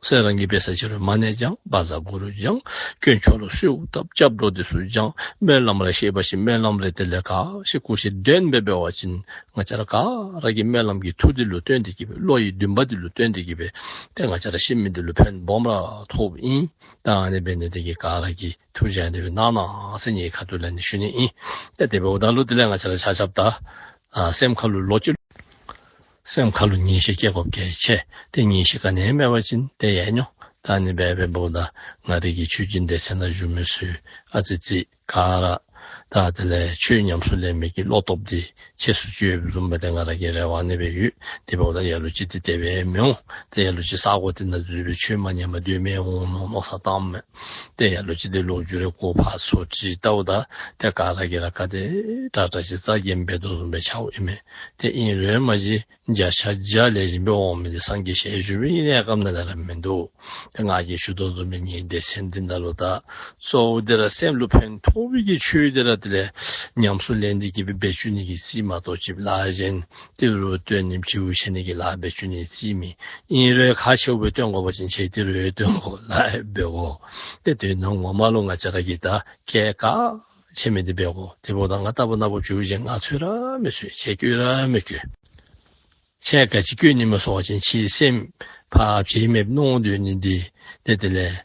ཟེར་རང་གིས་འབད་ས་ཅི་རུང་མ་ཎི་བགྱང་། བཛྲ་གུ་རུ་བགྱང་། དཀོན་མཆོག་ལུ་གསོལཝ་བཏབ། སྐྱབས་འགྲོ་འདི་ཚུ་བགྱང་། སྨོན་ལམ་རེ་ཤེས་པ་ཅིན་སྨོན་ལམ་རེ་དེ་ལས་ག་ཤེས་གུ་ཤེས་འདོན་སྦེ་འབད་བ་ཅིན་ང་བཅས་ར་ག་ར་གི་སྨོན་ལམ་གྱི་མཐུ་འདི་ལུ་བརྟེན་ཏེ་གི་སྦེ་བློ་ཡི་འདུན་པ་འདི་ལུ་བརྟེན་ཏེ་གི་སྦེ་ཏེ་ང་བཅས་ར་ཤི་མི་འདི་ལུ་ཕན་སྦོམ་ར་ཐོགསཔ་ཨིན། ད་ཨ་ནི་འབད་ནི་འདི་གིས་ག་ར་གིས་ཐུགས་རྗེ་ཨ་ནི་སྦེ་གནང་གནང་ཟེར་ངེའི་ཁ་ཐུག་ལས་ནི་ཞུ་ནི་ཨིན། ཏེ་དེ་འབདཝ་ད་ལུ་དེ་ལས་ང་བཅས་ར་ཆ་ཁྱབ་ད་ཨ་སེམས་ཁ་ལུ་ལོ་ཅིག་སེམས་ཁ་ལུ་ངེས་ཤེས་སྐྱེ་དགོཔ་གལ་ཆེ། ཏེ་ངེས་ཤེས་ག་ནི་མེད་པ་ཅིན་ཏེ་ཡལ་འགྱོ། ད་ཨ་ནི་སྦེ་འབདཝ་ད་ང་རའི་གི་ཆོས་སྦྱིན་སྡེ་ཚན་ནང་བཞུགས་མི་ཚུ་ཨ་ཙི་ཙི་ག་ར་ད་དེ་ལས་ཆོས་ཉམས་སུ་ལེན་མི་གི་བློ་སྟོབས་འདི་ཆེ་སུ་ཅིག་ཡོདཔ་བཟུམ་སྦེ་ཏེ་ང་ར་གི་རེ་བ་ཨ་ནི་སྦེ་ཡོད། དེ་འབདཝ་ད་ལ་ལུ་ཅིག་ཏེ་དེ་སྦེ་མི་འོང་། ཏེ་ལ་ལུ་ཅིག་ས་གོ་འདི་ནང་འཛུལ་སྦེ་ཆོས་མ་ཉན་པར་སྡོད་མི་འོང་མནོ་མནོ་བསམ་བཏངམ་མས། ཏེ་ལ་ལུ་ཅིག་ཏེ་ལོ་རྒྱུས་རེ་གོ་ཕར་ཚུར་དྲི་བལྟཝ་ད་ཏེ་ག་ར་གིས་ར་ག་དེ་དྲག་དྲག་ཅིག་རྩ་འགེངས་འབད་དོ་བཟུམ་སྦེ་འཆརཝ་ཨིན་མས། ཏེ་ཨིན་རུང་མ་གཞི་བརྒྱ་ཆ་བརྒྱ་ལེགས་ཤོམ་སྦེ་འོང་མི་འདི་སངས་རྒྱས་ཞལ་བཞུགས་པའི་གནས་སྐབས་ནང་ལས་ར་མིན་འདུག། ཏེ་ང་གིས་ཞུ་དོ་བཟུམ་སྦེ་ངེའི་སྡེ་ཚན་འདི་ནང་ལུ་ད་གཙོ་བོ་འདི་ར་སེམས་ལུ་ཕན་ཐོགས་པའི་གི་ཆོས་འདི་ར་དེ་ལས་ཉམས་སུ་ལེན་ཏེ་གི་སྦེ་འབད་བཅུག་ནི་གི་རྩིས་མ་གཏོགས་ཅིག་ལཱ་གཞན་ཏི་རུ་སྟོན་ནི་ཕྱི་རུ་བཤད་ནི་གི་ལཱ་འབད་བཅུག་ནི་རྩིས་མེད། ཨིན་རུང་ཁག་ཆེཝ་སྦེ་སྟོན་དགོ་པ་ཅིན་ཁྱེད་ཏི་རུ་སྟོན་དགོ། ལཱ་འབད་དགོ། ཏེ་དོན་ངོ་མ་ལུ་ང་བཅས་ར་གིས་ད་གལ་ག་ཆེ་མི་འདི་འབད་དགོ། དེ་འབདཝ་ད་ང་ལྟ་བུ་ནཱ་བུ་བྱུང་ཞིནམ་ང་འཚོལ་ར་མི་འཚོལ། ཁྱེད་བསྐོས་ར་མི་བསྐོས། ཁྱེད་ག་ཅི་བསྐོས་ནི་མས་ཟེར་བ་ཅིན་ཁྱེད་སེམས་ཕར་བྱེད་མེདཔ་མནོ་སྡོད་ནི་འདི་ཏེ་དེ་ལས་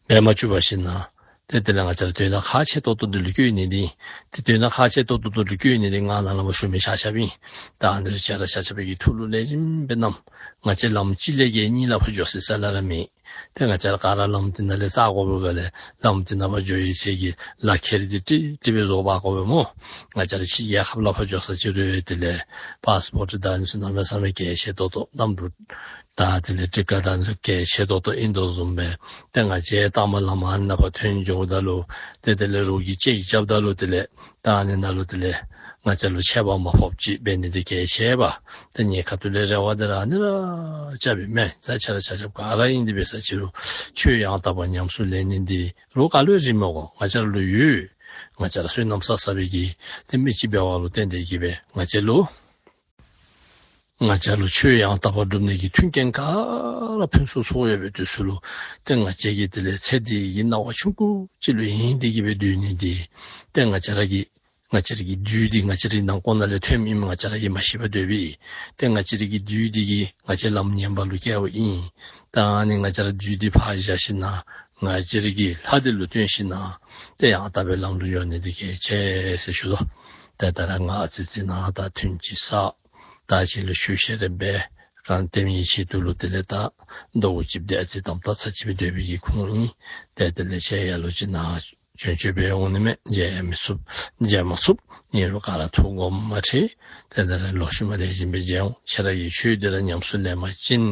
འབད་མ་བཅུག་པར་ཞིནམ་ཏེ་དེ་ལས་ང་བཅས་ར་དོན་དག་ཁག་ཆེ་ཏོག་ཏོ་འདི་ལུ་བསྐོས་ནི་འདི། ཏེ་དོན་དག་ཁག་ཆེ་ཏོག་ཏོ་འདི་ལུ་བསྐོས་ནི་འདི་ང་ནཱ་ལས་མར་ཞུ་མི་ཆ་ཁྱབ་ཨིན། ད་ཨ་ནི་ཚུ་ཆ་ར་ཆ་ཁྱབ་ཀྱི་ཐུགས་ལུ་ལེགས་ཤོམ་སྦེ་བསྣམས། ང་བཅས་ལམ་གཅིག་ལས་བརྒལ་གཉིས་ལ་ཕར་འགྱོ་ས་ས་ལ་ར་མེད། ཏེ་ང་བཅས་ར་ག་ར་ལམ་འདི་ནང་ལས་ས་གོ་བའི་སྒང་ལས་ལམ་འདི་ནང་ཕར་འགྱོ་ཡི་ཟེར་གྱི་ལག་ཁྱེར་འདི་ཏིག་ཏིག་སྦེ་བཟོ་འབག་དགོ་པས་སྨོ། ང་བཅས་ར་ཕྱི་རྒྱལ་ཁབ་ལུ་ཕར་འགྱོ་ས་ཅིག་རུང་དེ་ལས་པཱསི་པོརཊ་ད་ཨ་ནི་ཚུ་གནམ་མེད་ས་མེད་གལ་ཆེ་ཏོག་ཏོ། གནམ་གྲུ་ད་དེ་ལས་ཊི་ཀཊ་ད་ཨ་ནི་ཚུ་གལ་ཆེ་ཏོག་ཏོ་ཨིན་དོ་བཟུམ་སྦེ་ཏེ་ང་བཅས་ད་མར་ལམ་ཨ་ནཱ་ཕར་ཐོན་འགྱོཝ་ད་ལུ་ཏེ་དེ་ལས་རོགས་ཀྱིས་ཅེཀ་རྐྱབ་ད་ལུ་དེ་ལས་ད་ཨ་ནི་ནང་ལུ་དེ་ལས་ང་བཅས་ལུ་ཆད་པ་མ་ཕོགཔ་ཅིག་འབད་ནི་འདི་གལ་ཆེ་བས། ཏེ་ངེའི་ཁ་ཐུག་ལས་རེ་བ་འདི་ར་ཨ་ནི་ར་རྐྱབ་ཨིན་མས། ད་ཆ་ར་ཆ་ཁྱབ་ག་ར་ཨིན་འདི་འབད་ས་ཅིག་རུང་ཆོས་ཡང་དག་པ་ཉམས་སུ་ལེན་ནི་འདི་རོགས་ག་ལུ་ར་ར་མི་དགོ། ང་བཅས་ར་ལུ་ཡོད། ང་བཅས་ར་བསོད་ནམས་བསགས་བསགས་པའི་གི་ཏེ་མི་ཅིག་འབདཝ་ལུ་བརྟེན་ཏེ་གི་སྦེ་ང་བཅས་ལུ་ང་བཅས་ལུ་ཆོས་ཡང་དག་པ་སྒྲུབ་ནི་གི་མཐུན་རྐྱེན་ག་ར་ཕུན་སུམ་ཚོགས་ཡོད་པའི་དུས་སུ་ལུ་ཏེ་ང་བཅས་ཀྱིས་དེ་ལས་ཚེ་འདི་གི་སྣང་བ་ཆུང་ཀུ་ཅིག་ལུ་ཡེངས་ཏེ་གི་སྦེ་སྡོད་ནི་འདི་ཏེ་ང་བཅས་ར་གི་ང་བཅས་ར་གི་བདུད་འདི་ང་བཅས་རའི་ནང་ཁོག་ནང་ལས་ཐོནམ་ཨིནམ་ང་བཅས་ར་གིས་མ་ཤེས་པར་སྡོདཔ་ཨིན། ཏེ་ང་བཅས་ར་གི་བདུད་འདི་གིས་ང་བཅས་ལམ་ངན་པ་ལུ་བསྐྱལཝ་ཨིན། ད་ཨ་ནི་ང་བཅས་ར་བདུད་འདི་ཕར་བཞག་ཞིནམ་ང་བཅས་ར་གི་ལྷ་འདི་ལུ་བརྟེན་ཞིནམ་ཏེ་ཡང་དག་པའི་ལམ་ལུ་འགྱོ་ནི་འདི་གལ་ཆེ་ཟེར་ཞུ་དོ། ཏེ་ད་ར་ང་ཨ་ཙི་ཙི་ནཱ་ད་ཐུན་ཅིག་བསགས། ད་ཁྱེད་ལུ་ཆོས་བཤད་རེ་འབད། གང་ལྟར་ཡིད་ཆེས་ཏོག་ལུ་དེ་ལས་ད་ཟླཝ་གཅིག་དེ་ཨ་ཙི་དམ་ད་ཚར་གཅིག་སྦེ་སྡོད་པའི་གི་ཁུངས་ཨིན། ཏེ་དེ་ལས་ཁྱེད་ལ་ལུ་ཅིག་ནཱ་བྱོན་བྱོནམ་སྦེ་འོང་ནི་མས། མཇལ་མི་ཚུགས། མཇལ་མ་ཚུགས། ཨིན་རུང་ག་ར་ཐུགས་དགོངསམ་མ་ཁྲེལ། ཏེ་དེ་ལས་ལོག་ཤུལ་མ་ལེགས་ཤོམ་སྦེ་མཇལ་འོང་། ཁྱེད་ར་གིས་ཆོས་འདི་ར་ཉམས་སུ་ལེན་པ་ཅིན་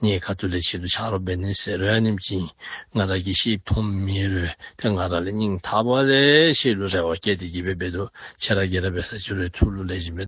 ངེའི་ཁ་ཐུག་ལས་ཁྱེད་ལུ་ཆ་རོགས་འབད་ནི་ཟེར་རུང་ཨ་ནེམ་ཅིག་ང་ར་གིས་ཤེསཔ་མཐོངམ་མེད་རུང་ཏེ་ང་ར་ལས་སྙིང་ཐག་པ་ལས་ཁྱེད་ལུ་རེ་བ་བསྐྱེད་དེ་གི་སྦེ་འབད་དོ། ཁྱེད་ར་གིས་ར་འབད་ས་ཅིག་རུང་ཐུགས་ལུ་ལེགས་ཤོམ་སྦེ་